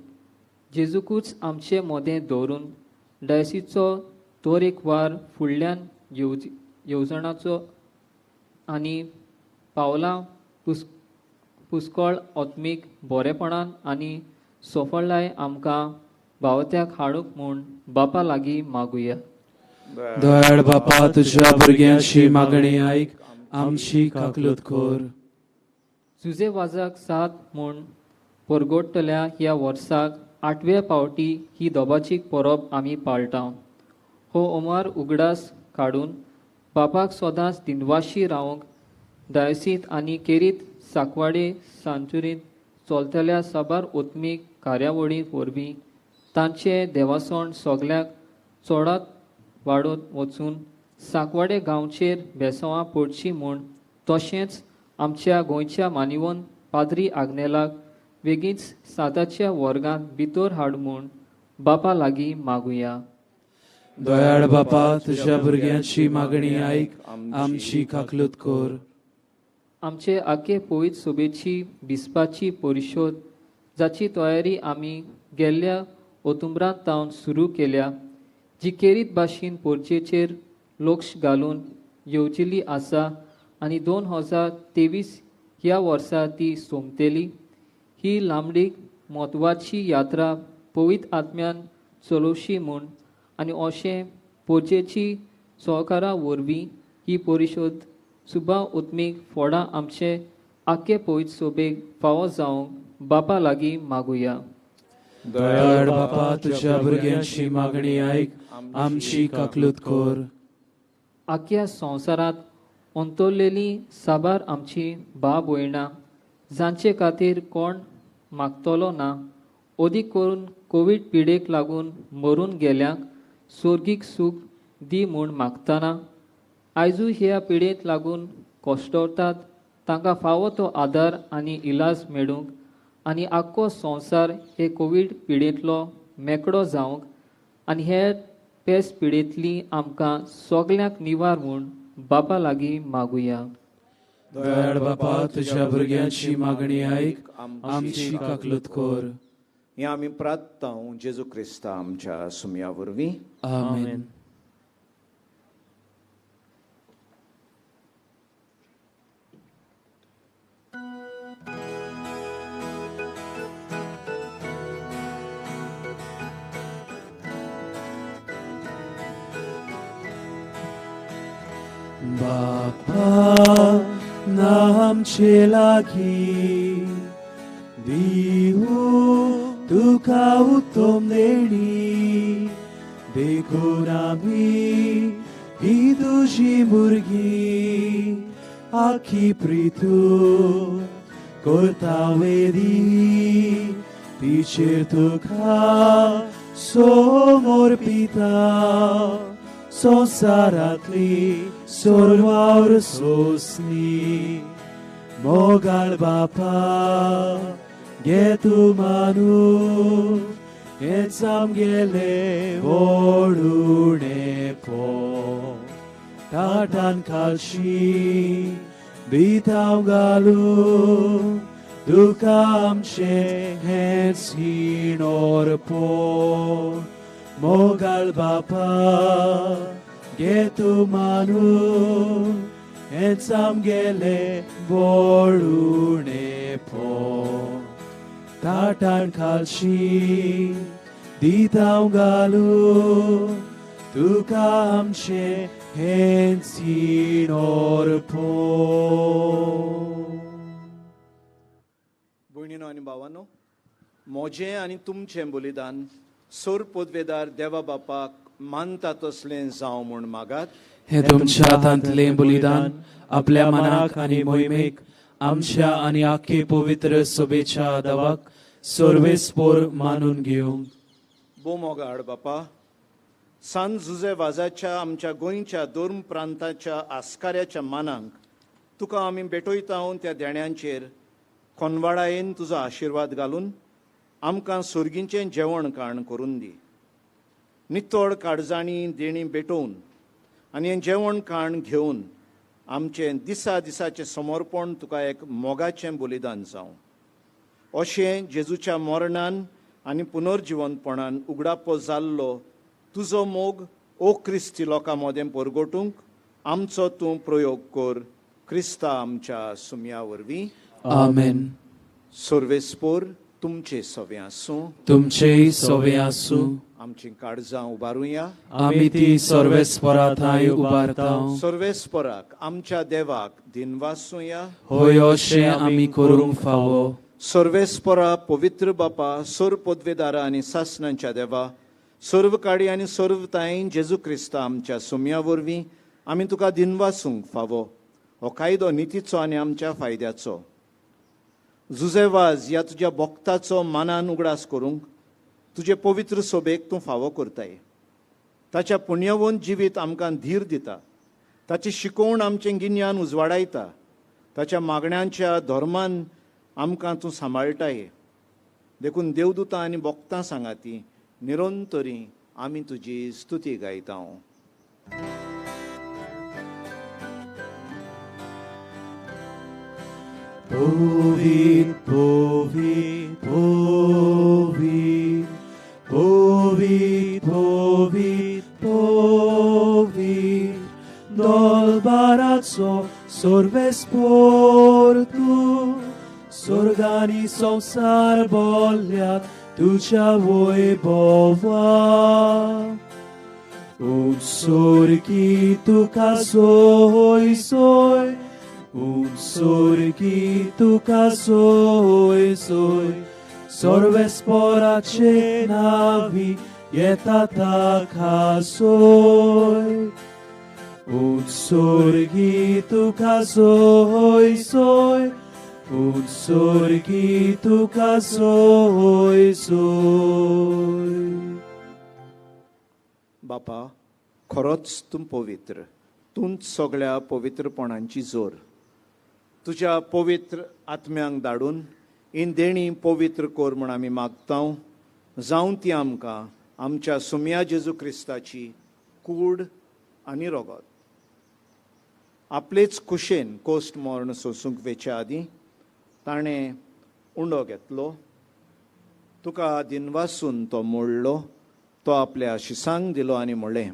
जेजूकूच आमचे मदें दवरून डायसीचो तरेकवार फुडल्यान येवजणाचो आनी पावलां पुस्कळ आत्मीक बरेपणान आनी सफळाय आमकां भावत्याक हाडूंक म्हूण बापा लागीं मागुया. दयाळ बापा, तुज्या भुरग्यांची मागणी आयक, आमची काकलूत कर. जुजे वाजाक सात म्हूण परगोडटल्या ह्या वर्साक 8व्या पावटी ही दोबाजीक परब आमी पाळटा. हो ओमार उगडास काडून बापाक सदांच दिनवाशी रावंक दायसींत आनी केरीत साकवाडे सांचुरींत चलतल्या साबार उत्मीक कार्यावळी वरवीं तांचे देवासण सगळ्याक चडात वाडत वचून साकवाडे गांवचेर बेसवां पडची म्हूण तशेंच आमच्या गोंयच्या मानिवन पाद्री आग्नेलाक वेगींच साताच्या वर्गांत भितर हाड म्हूण बापा लागीं मागुया. दयाळ बापा, तुज्या भुरग्यांची मागणी आयक, आमची काकलूत कर. आमचे आखे पवित्र सोबेची बिस्पाची परिशोद जाची तयारी आमी गेल्ल्या ओतुंबरांत तावन सुरू केल्या, जी केरीत भाशेन पोरचेचेर लक्ष घालून येवजिल्ली आसा आनी 2023 ह्या वर्सा ती सोंपतली. ही लांबडीक म्हत्वाची यात्रा पवित्र आत्म्यान चलोवशी म्हूण आनी अशें पोरचेची सहकारा वरवीं ही परिशोद सुबा उत्मीक फोडां आमचे आखे पवित्र सोबेक फावो जावंक बापा लागीं मागुया. दयाळ बापा, तुज्या भुरग्यांची मागणी आयक, आमची काकलूत कर. आख्या संवसारांत अंतरलेली साबार आमची बा भयणां जांचे खातीर कोण मागतलो ना, अदीक करून कोवीड पिडेक लागून मरून गेल्यांक स्वर्गीक सूख दी म्हूण मागतना आयजूय ह्या पिडेक लागून कश्टवतात तांकां फावो तो आदार आनी इलाज मेळूंक आनी आख्खो संवसार हे कोवीड पिडेंतलो मेकळो जावंक आनी हे पेस पिडेंतली आमकां सगल्यांक निवार म्हूण बापा लागीं मागुया. दयाळ बापा, तुज्या भुरग्यांची मागणी आयक, आमची काकलूत कर. हें आमी प्रार्थना जेजू क्रिस्ता आमच्या सुमया वरवीं. आमेन. बापा आमचे लागीं दिवू तुका उत्तम देणी, देखून आमी ही तुजी भुरगीं आखी प्रितू करता वेदी, तिचेर तुका समर्पिता संवसारांतली सर्वावर सोंसणी. मोगाळ बापा घे तूं मानू हेंच आमगेलें व्हडुणें पो, ताटान खालशी दिता हांव घालूं तुका आमचें हेंच हिणोर पो. मोगाळ बापा घे तूं मानू हेंच आमगेलें व्हडुणें पो, ताटान खालशी दिता हांव घालूं तुका आमचें हेंच हिणोर पो. भयणीनो आनी भावानो, म्हजें आनी तुमचें बलिदान सोर पदवेदार देवा बापाक मानता तसलें जावं म्हूण मागात. हे तुमच्या हातांतलें बलिदान आपल्या मनाक आनी मोहिमेक आमच्या आनी आखे पवित्र सभेच्या दवाक सर्वेस्पोर मानून घेवंक. बोमोगाड बापा, सान जुजे वाजाच्या आमच्या गोंयच्या दोन प्रांताच्या आस्काऱ्याच्या मानांक तुका आमी भेटयता. त्या देण्यांचेर कोनवाडायेन तुजो आशिर्वाद घालून आमकां सुर्गींचें जेवण काण करून दी. नितळ काळजांनी देणी भेटोवन आनी हें जेवण काण घेवन आमचें दिसा दिसाचें समर्पण तुका एक मोगाचें बलिदान जावं. अशें जेजूच्या मरणान आनी पुनर्जिवंतपणान उगडापो जाल्लो तुजो मोग ओ क्रिस्ती लोकां मदें परगटूंक आमचो तूं प्रयोग कर, क्रिस्ता आमच्या सुमया वरवीं. आमेन. सर्वेस्पोर तुमचे सवे आसूं, तुमचेय सवे आसूं। आमची काळजां उबारुया, आमी ती सर्वेस्परा थांय उबारता। सर्वेस्पराक आमच्या देवाक दिनवासुया, होय अशें आमी करूंक फावो। सर्वेस्परा पवित्र बापा, सर्व पदवेदारा आनी सासणांच्या देवा, सर्व काडी आनी सर्व ताईन जेजू क्रिस्ता आमच्या सुम्या वरवीं आमी तुका दिनवासूंक फावो। हो कायदो नितीचो आनी आमच्या फायद्याचो। जुजेवाज ह्या तुज्या भक्ताचो मानान उगडास करूंक तुजे पवित्र सोबेक तूं फावो करताय। ताच्या पुण्यवंत जिवीत आमकां धीर दिता, ताची शिकोवण आमचें गिन्यान उजवाडायता, ताच्या मागण्यांच्या धर्मान आमकां तूं सांबाळटाय। देखून देवदूतां आनी भक्तां सांगाती निरंतरी आमी तुजी स्तुती गायता। Povit, povit, povit, povit, povit, povit, dolbarazzo sorve sportu, sorgani संसार बोल्यात तुझ्या वैभवा। Un sorgi तुका सोय सोय, un sorgi तुका सोय सोय, सर्वेस्पराचे नावी येता ताका सोय। Un sorgi तुका सोय सोय, un sorgi तुका सोय सोय। बापा, खरोच तूं पवित्र, तूंच सगळ्या पवित्रपणांची जोर। तुज्या पवित्र आत्म्यांक धाडून इन देणी पवित्र कर म्हूण आमी मागता, जावं ती आमकां आमच्या सुम्या जेजू क्रिस्ताची कूड आनी रगत। आपलेच कुशेन कोस्ट मर्ण सोसूंक वेच्या आदीं ताणें उंडो घेतलो, तुका दिनवासून तो मोडलो, तो आपल्या शिसांक दिलो आनी म्हणलें,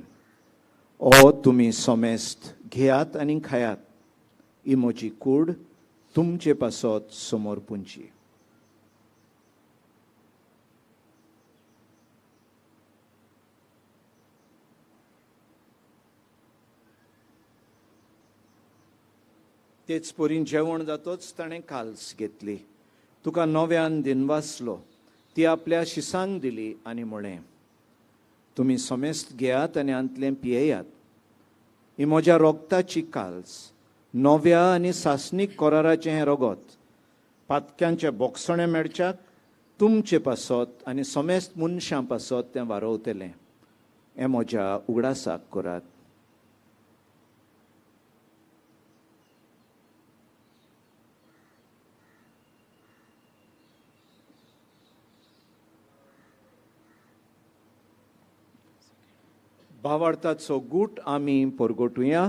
ओ तुमी समेस्त घेयात आनी खायात, ही म्हजी कूड तुमचे पासत समोर पुंची। तेच परीन जेवण जातोच ताणें काल्स घेतली, तुका नव्यान दिनवासलो, ती आपल्या शिसांक दिली आनी म्हणलें, तुमी समेस्त घेयात आनी आंतलें पियेयात, ही म्हज्या रोगताची काल्स, नव्या आनी सासणीक कराराचें हें रगत, पातक्यांचे बोगसणें मेळच्याक तुमचे पासत आनी समेस्त मनशां पासत तें वारोवतलें। हें म्हज्या उगडासाक करात। भावार्थाचो गूट आमी परगटुया।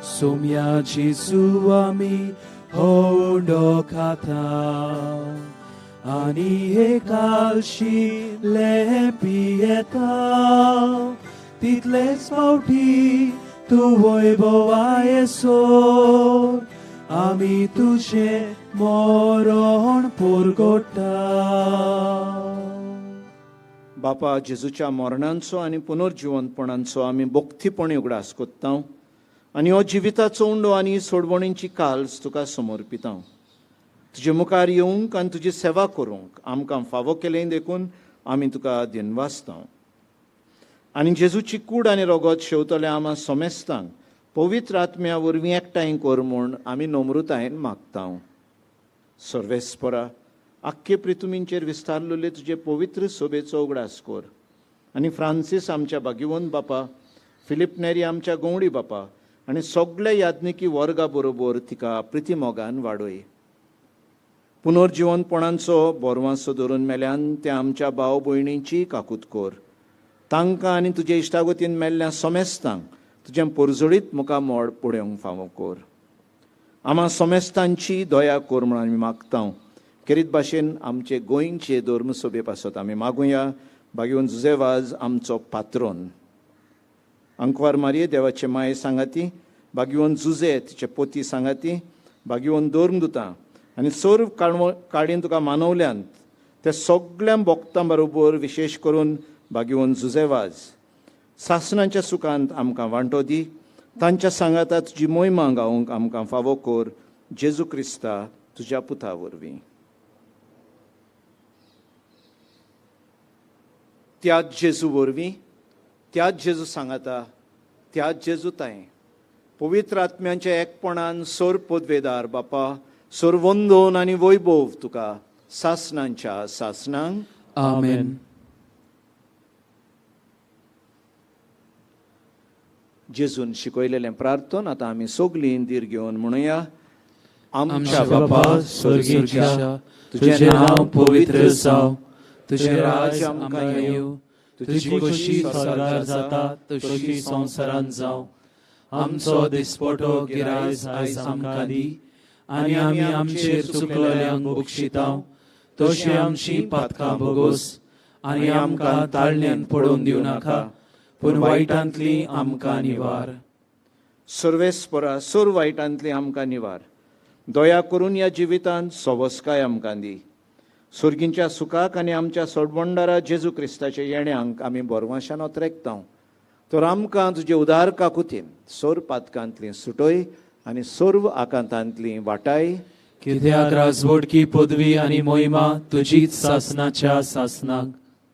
सोम्या जेजू आमी होंडो खाता आनी हे कालशिले पियेता, तितलेच फावटी तूं वैभवा येसो आमी तुजें मरण परगटा। बापा, जेजूच्या मरणांचो आनी पुनर्जिवंतपणांचो आमी भक्तीपणी उगडास कोत्ता आनी हो जिविताचो उंडो आनी सोडवणींची काल्स तुका समर्पिता। तुजे मुखार येवंक आनी तुजी सेवा करूंक आमकां फावो केलें देखून आमी तुका दिनवासता। आनी जेजूची कूड आनी रगत शेवतले आमा समेस्तांक पवित्र आत्म्या वरवीं एकठांय कर म्हूण आमी नम्रतायेन मागता। सर्वेस्परा, आख्खे प्रितुमींचेर विस्तारलेले तुजे पवित्र सोबेचो उगडास कर आनी फ्रांसीस आमच्या भाग्यवंत बापा, फिलीप नेरी आमच्या गवंडी बापा आनी सगल्या याज्ञिकी वर्गा बरोबर तिका प्रितीमोगान वाडय। पुनर्जिवंतपणांचो बोरवांसो धरून मेल्यान त्या आमच्या भाव भयणींची काकूत कर, तांकां आनी तुजे इश्टागतीन मेल्ल्या समेस्तांक तुजें परजळीत मुखामोड पळोवंक फावो कर। आमा समेस्तांची दया कर म्हूण आमी मागता। खेरीत भाशेन आमचे गोंयचे धर्मसभे पासत आमी मागुया। भाग्यवंत जुजेवाज आमचो पात्रोन, अंकवार मारये देवाचे माये सांगाती, भाग्यवंत जुजे तिचे पोती सांगाती, भाग्यवंत धर्मदुतां आनी सर्व काडीन तुका मानवल्यान ते सगळ्या भोक्तां बरोबर विशेश करून भाग्यवंत जुझे वाज सासणांच्या सुखांत आमकां वांटो दी. तांच्या सांगाता तुजी मोहिमा गावंक आमकां फावो कर, जेजू क्रिस्ता तुज्या पुता वरवीं. त्याच जेजू वरवीं, त्याच जेजू सांगाता, त्याच जेजू ताय पवित्र आत्म्यांच्या एकपणान सोर पदवेदार बापा सोर वंदोन आनी वैभव तुका सासणांच्या सासणांक. आमेन. जेजून शिकयलेलें प्रार्थन आतां आमी सगलीं धीर घेवन म्हणुया. आमच्या बापा स्वर्गीच्या, तुजें नांव पवित्र जावं, तुजें राज आमकां येवं, तुजी खोशी स्वर्गार जाता तशी संवसारांत जावं. आमचो दिसपटो गिरायज आयज आमकां दी आनी आमी आमचेर चुकलेल्यांक बक्षितांव तशी आमची पातकां भोगोस आनी आमकां ताळण्यान पडोवन दिवं नाका, पूण वायटांतली आमकां निवार. सर्वेस्परा सर्व वायटांतली आमकां निवार. दया करून ह्या जिवितांत सवस्काय आमकां दी. सुर्गींच्या सुखाक आनी आमच्या सोडबंडारा जेजू क्रिस्ताच्या येण्यांक आमी बोरवाशान ओतरेकता. तर आमकां तुजे उदार काकुतीन सर्व पातकांतली सुटय आनी सर्व आकांतांतली वाटाय. कित्याक राजवटकी पदवी आनी मोहिमा तुजीच सासणाच्या सासणाक.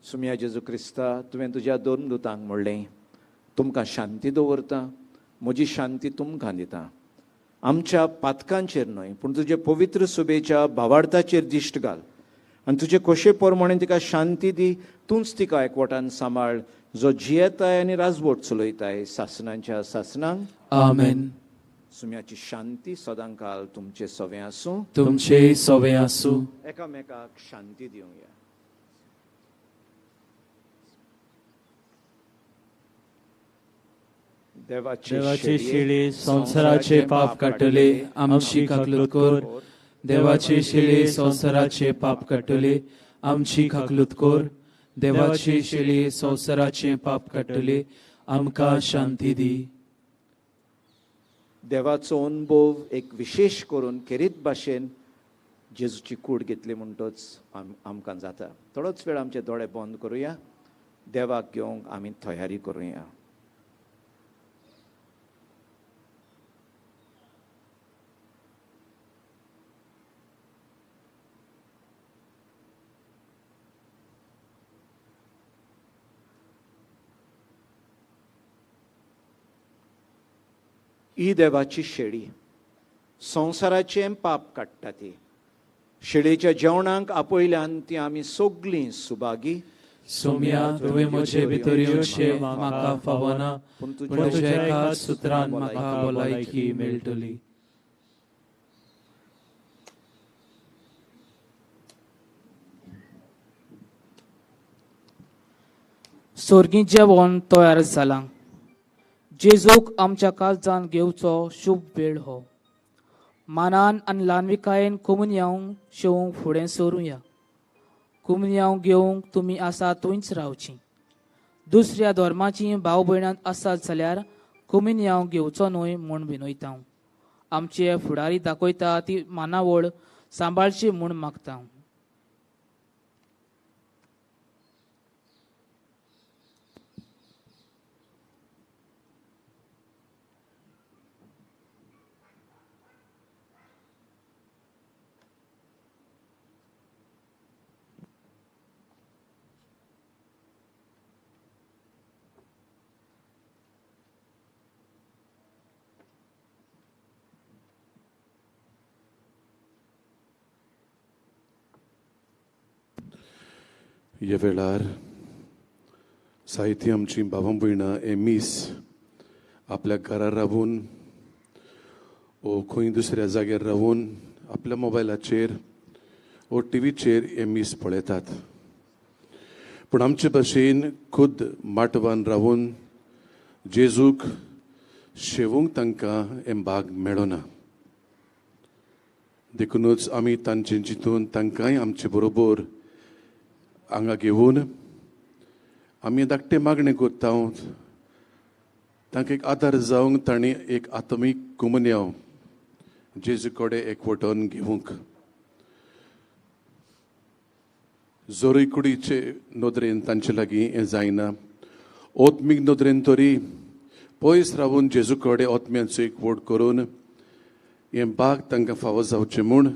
सुम्या जेजू क्रिस्ता, तुवें तुज्या दोन दुतांक म्हणलें, तुमकां शांती दवरता, म्हजी शांती तुमकां दिता. आमच्या पातकांचेर न्हय पूण तुजे पवित्र सुबेच्या भावार्थाचेर दिश्ट घाल आनी तुजे खोशे प्रमाणे तिका शांती दी. तूंच तिका एकवटान सांबाळ, जो जियेताय आनी राजवट चलयताय सासणांच्या सासणांक. आमेन. सुम्याची शांती सदांकाल तुमचे सवे आसूं, तुमचे सवे आसूं. एकामेकाक शांती दिवया. देवाचे शिळे संवसाराचे पाप काडटले, आमची काकलूत कर. देवाचे शिळे संवसाराचे पाप काडटले, आमची काकलूत कर. देवाचे शिळे संवसाराचे पाप काडटले, आमकां शांती दी. देवाचो अनुभव एक विशेश करून खेरीत भाशेन जेजूची कूड घेतली म्हणटच आमकां जाता. थोडोच वेळ आमचे दोळे बंद करुया, देवाक घेवंक आमी तयारी करुया. ही देवाची शेळी संवसाराचें पाप काडटा. ती शेळीच्या जेवणाक आपयल्यान ती आमी सगलीं सुभागी. सोम्या, तुवें म्हजे भितर येवचें म्हाका फावना, पूण तुज्या एका सुत्रान म्हाका भलायकी मेळटली. स्वर्गीं जेवण तयार जालां. जेजूक आमच्या काळजान घेवचो शुभ वेळ हो. मानान आनी ल्हानविकायेन कोमुनियांव शेवंक फुडें सरुया. कोमुनियांव घेवंक तुमी आसा थंयच रावची. दुसऱ्या धर्माची भाव भयणां आसात जाल्यार कोमुनियांव घेवचो न्हय म्हूण विनयता. आमचे फुडारी दाखयता ती मानावळ सांबाळची म्हूण मागता. ह्या वेळार साहित्य आमची बाबा भयणां हे मीस आपल्या घरा रावून ओ खंय दुसऱ्या जाग्यार रावून आपल्या मोबायलाचेर ओ टिवीचेर हे मीस पळयतात. पूण आमचे भाशेन खुद माटवान रावून जेजूक शेवूंक तांकां हें भाग मेळना. देखुनूच आमी तांचे चिंतून तांकांय आमचे बरोबर हांगा घेवन आमी धाकटे मागणें करता. तांकां एक आदार जावंक तांणी एक आत्मीक कुमन्यांव जेजू कडेन एकवटून घेवंक. जोरूय कुडीचे नदरेन तांचे लागीं हें जायना, ओत्मीक नदरेन तरी पयस रावून जेजू कडेन ओत्म्यांचो एकवट करून हें बाग तांकां फावो जावचें म्हूण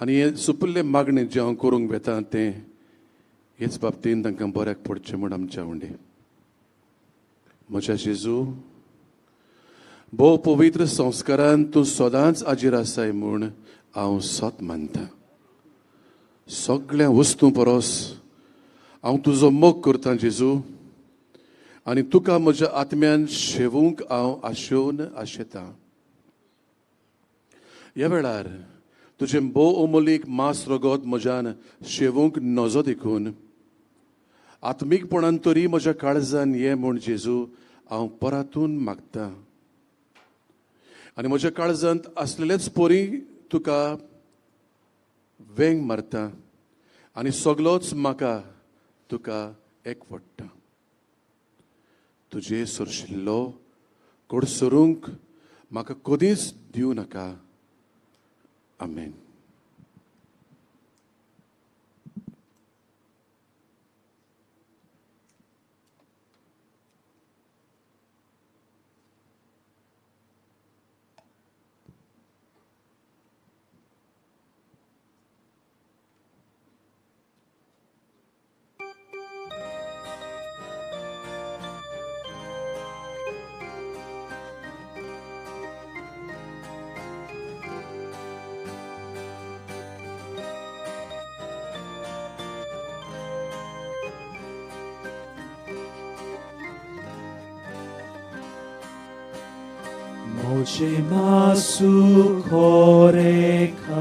आनी हें सुपुल्लें मागणें जें हांव करूंक वेता तें हेच बाबतीन तांकां बऱ्याक पडचें म्हूण आमच्या उंडे. म्हज्या जेजू, भोव पवित्र संस्कारान तूं सदांच आजीर आसाय म्हूण हांव सत मानता. सगळ्या वस्तूं परस हांव तुजो मोग करतां जेजू, आनी तुका म्हज्या आत्म्यान शेवूंक हांव आशेवन आशेतां. ह्या वेळार तुजें भोव अमोलीक मांस रगत म्हज्यान शेवूंक नजो देखून आत्मीकपणान तरी म्हज्या काळजान ये म्हूण जेजू हांव परातून मागतां, आनी म्हज्या काळजांत आसलेलेच पोरी तुका वेंग मारता आनी सगलोच म्हाका तुका एकवट्टा. तुजे सरशिल्लो कडसरूंक म्हाका कदींच दिवं नाका. आमेन. मोजे मासू खोरेखाण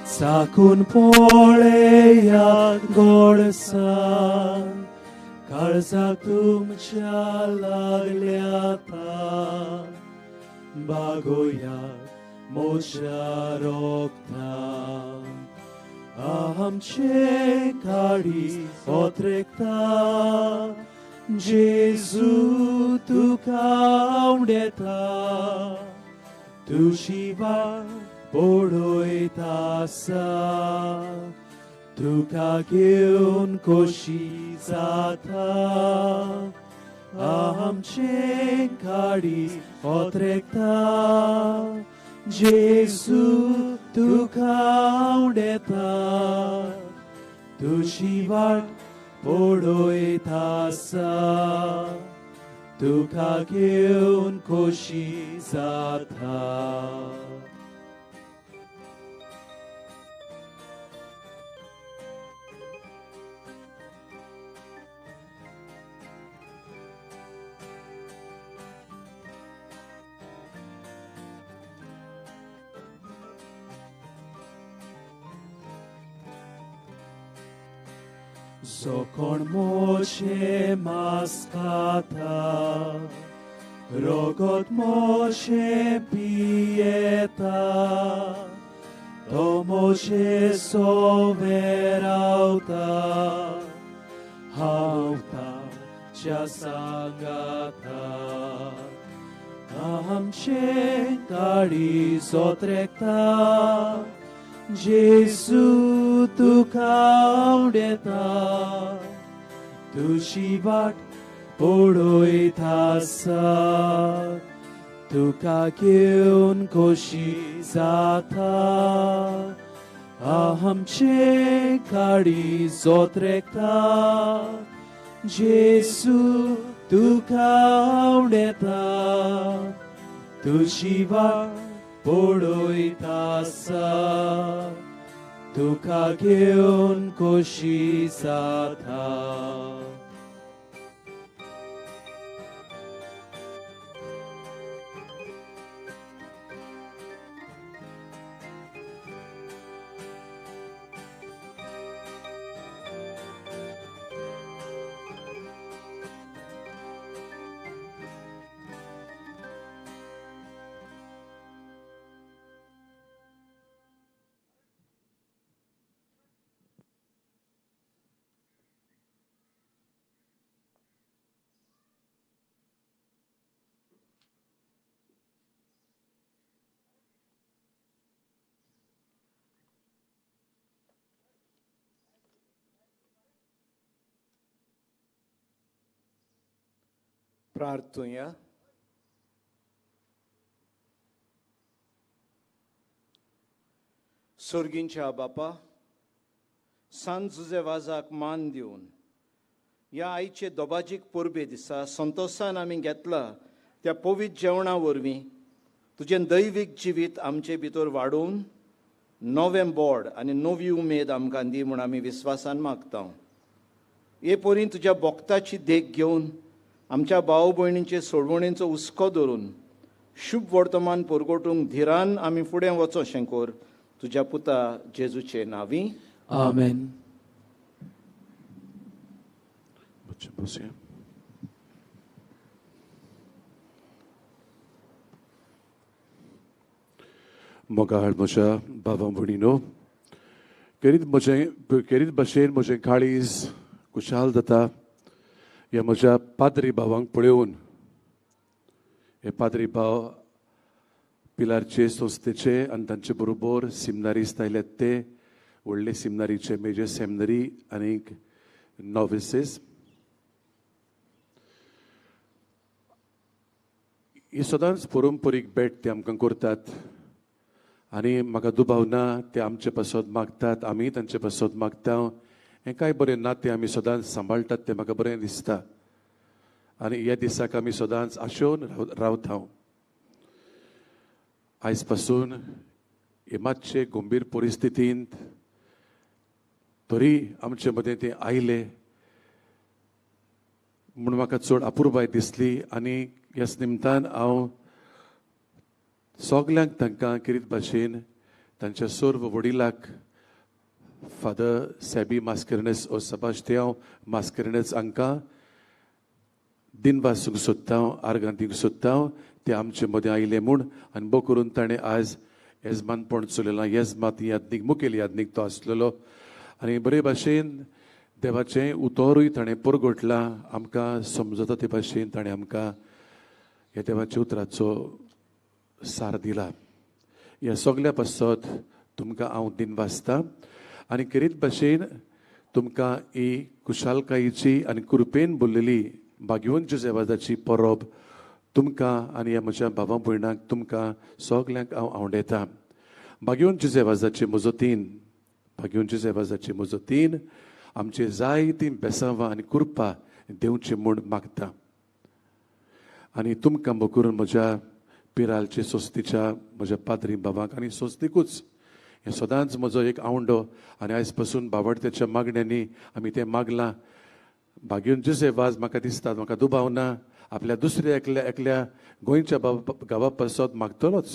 चाकून पळयात गोडसान, काळजाक तुमच्या लागल्या तान, बागोयात मोज्या रोगतान. आमचे काळीज ओत्रेकता, जेजू तुका उडयता, तुजी वाट पळयता आसा, तुका घेवन खोशी जाता. आमचे काळीज ओत्रेकता, जेजू तुका उडयता, तुजी वाट पळयता आसा, तुका घेवन खोशी जाता. जो कोण मोशे मांस खाता, रगत मोशे पियेता, तो मोशे सोवे रावता, हांव ताच्या सांगाता. आमचे काळीज ओत्रेकता, जेजू तुका उडयता, तुजी वाट पळयता आसा, तुका घेवन खोशी जाता. आमचे काळीज ओत्रेकता, जेजू तुका उडयता, तुजी वाट पळयता आसा, तुका घेवन खोशी जाता. प्रार्थुया. सोर्गींच्या बापा, सांत जुझे वाजाक मान दिवन ह्या आयचे दोबाजीक परबे दिसा संतोसान आमी घेतला त्या पवित्र जेवणा वरवीं तुजें दैवीक जिवीत आमचे भितर वाडोवन नवें बोड आनी नवी उमेद आमकां दी म्हूण आमी विस्वासान मागता. हे परीन तुज्या भक्ताची देख घेवन आमच्या भाव भयणींचे सोडवणेचो हुस्को धरून शुभ वर्तमान परगटूंक धिरान आमी फुडें वचो शेंकोर तुज्या पुता जेजूचे नांवी, आमेन. मोगाळ म्हज्या बाबा भयणीनो, केरीत भशेन म्हजें काळीज खुशाल जाता ह्या म्हज्या पाद्री भावांक पळोवन. हे पाद्री भाव पिलारचे संस्थेचे आनी तांचे बरोबर सिमनारिस्त आयल्यात ते व्हडले सिमनारीचे मेजर सेमिनरी आनी नॉव्हिसीस. ही सदांच परंपरीक भेट ते आमकां करतात आनी म्हाका दुबाव ना ते आमचे पासत मागतात, आमी तांचे पासत मागता. हें कांय बरें नातें आमी सदांच सांबाळटात तें म्हाका बरें दिसता आनी ह्या दिसाक आमी सदांच आशेवन रावता. आयज पासून हे मातशे गंभीर परिस्थितींत तरी आमचे मदें ते आयले म्हूण म्हाका चड अपुरबाय दिसली आनी ह्याच निमतान हांव सगल्यांक तांकां किरीत भाशेन तांच्या सर्व वडिलाक फादर सॅबी मास्करेन्हस ओ सेबास्तियांव मास्करेन्हस हांकां दिनवासूंक सोदता, आर्गां दिवंक सोदता ते आमचे मदें आयले म्हूण. आनी बो करून ताणें आयज येजमानपण चलयलां. येजमात यादनीक, मुखेल यादनीक तो आसलेलो आनी बरे भाशेन देवाचें उतरूय ताणें परगटलां. आमकां समजता ते भाशेन ताणें आमकां ह्या देवाच्या उतराचो सार दिला. ह्या सगल्या पासत तुमकां हांव दिनवासता आनी खेरीत भाशेन तुमकां ही खुशालकायेची आनी कृपेन भरलेली भाग्यवंत जुझे परब तुमकां आनी ह्या म्हज्या भावा भयणांक तुमकां सगल्यांक हांव आवडयतां. भाग्यवंत जुझे वाजाचे मजतीन, भाग्यवंत जुझे वाजाचे मजतीन आमचे जायतीं बेसांवां आनी कृपा दिवची म्हूण मागता. आनी तुमकां बकरून म्हज्या पिरालचे संस्थेच्या म्हज्या पाद्री बाबांक आनी संस्थेकूच हें सदांच म्हजो एक आवंडो आनी आयज पासून बावडत्याच्या मागण्यांनी आमी तें मागलां. भाग्यवंत जुझे वाज म्हाका दिसता, म्हाका दुबाव ना आपल्या दुसऱ्या एकल्या एकल्या गोंयच्या गांवा पासत मागतलोच.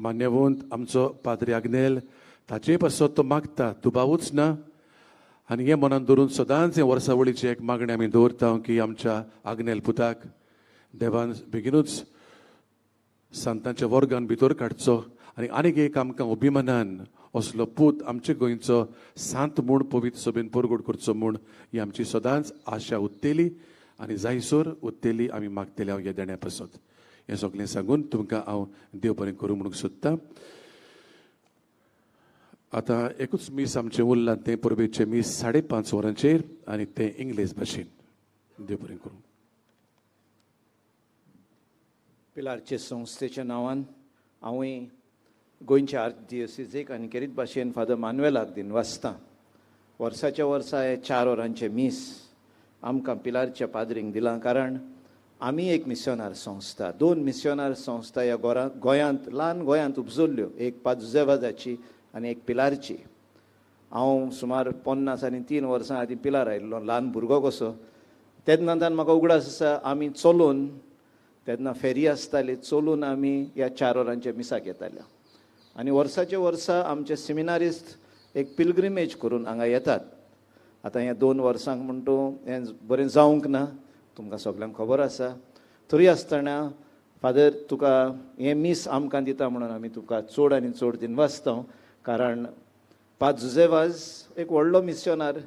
मान्यवंत आमचो पाद्री आग्नेल ताचे पासत तो मागता, दुबावूच ना. आनी हें मनान धरून सदांच हें वर्सावळीचें एक मागणें आमी दवरता की आमच्या आग्नेल पुताक देवान बेगिनूच सांतांच्या वर्गान भितर काडचो आनी आनीक एक आमकां अभिमानान असलो पूत आमचे गोंयचो सांत म्हूण पवित्र सभेन परगट करचो म्हूण ही आमची सदांच आशा उत्तेली आनी जायसर उत्तेली आमी मागतले हांव ह्या देण्या पासत. हें सगळें सांगून तुमकां हांव देव बरें करूं म्हणूंक सोदतां. आतां एकूच मीस आमचें उरलां तें परबेचें मीस 5:30 वरांचेर आनी तें इंग्लीश भाशेन. देव बरें करूं. पिलारचे संस्थेच्या नांवान हांवूय गोंयच्या आर्चडियोसिजीक आनी खेरीत भाशेन फादर मानुएलाक दिनवासता. वर्साच्या वर्सा हे 4 वरांचें मीस आमकां पिलारच्या पाद्रींक दिलां, कारण आमी एक मिस्योनार संस्था, 2 मिस्योनार संस्था ह्या गोंयांत, ल्हान गोंयांत उपजल्ल्यो, एक पाद जुझे आनी एक पिलारची. हांव सुमार 50 आनी 3 वर्सां आदीं पिलार आयिल्लो, ल्हान भुरगो कसो. तेन्ना म्हाका उगडास आसा आमी चलून, तेन्ना फेरी आसताली, चलून आमी ह्या 4 वरांच्या मिसाक येताले आनी वर्साचे वर्सा आमचे सेमिनारिस्ट एक पिलग्रिमेज करून हांगा येतात. आतां ह्या 2 वर्सांक म्हण तूं हें बरें जावंक ना, तुमकां सगल्यांक खबर आसा. तरी आसतना फादर तुका हें मीस आमकां दिता म्हणून आमी तुका चड आनी चड दिनवासता, कारण पाद जुझे वाज एक व्हडलो मिस्योनार,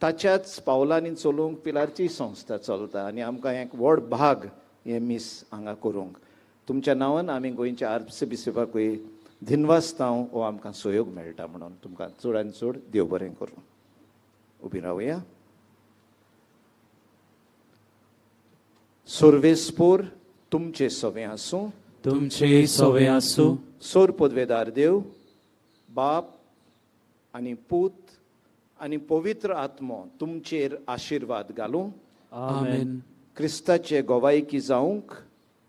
ताच्याच पावलांनी चलूंक पिलारची संस्था चलता आनी आमकां एक व्हड भाग हें मीस हांगा करूंक. तुमच्या नांवान आमी गोंयच्या आर्चबिशपाकूय दिनवासता, हो आमकां सहयोग मेळटा म्हणून तुमकां चड आनी चड देव बरें करूं. उबी रावया. सर्वेस्पोर तुमचे सवे आसूं. तुमचे सवे आसूं. सोर पदवेदार देव बाप आनी पूत आनी पवित्र आत्मो तुमचेर आशिर्वाद घालूं. आमेन. क्रिस्ताचे गोवायकी जावंक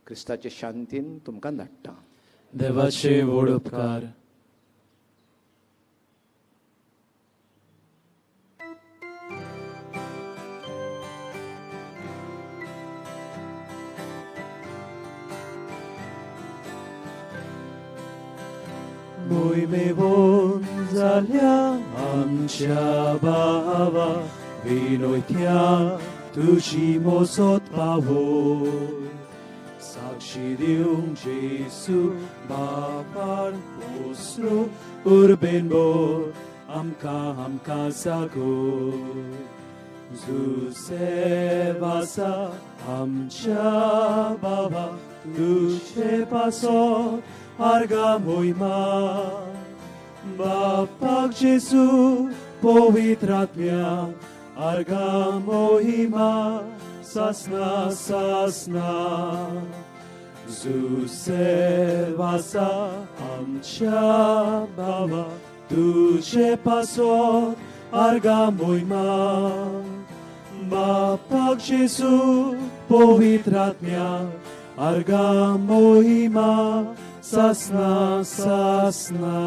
क्रिस्ताचे शांतीन तुमकां धाडटा. देवाचे व्हड उपकार. मोहिमेवन जाल्या आमच्या बाबा विनोयत्या तुजी मोसत पावोय साक्षी दिवंक जेसू बापार पोसरू उर्बेन बोर आमकां आमकां जागोय जुसे वासा आमच्या बाबा तुजे पासत आर्गा मोहिमा बापाक जेसू पवित्र आत्म्या आर्गा मोहिमा सासना सासना जुसे वासा आमच्या बाबा तुजे पासत आर्गा मोहिमा बापाक जेसू पवित्र आत्म्या आर्गा मोहिमा सासना सासना.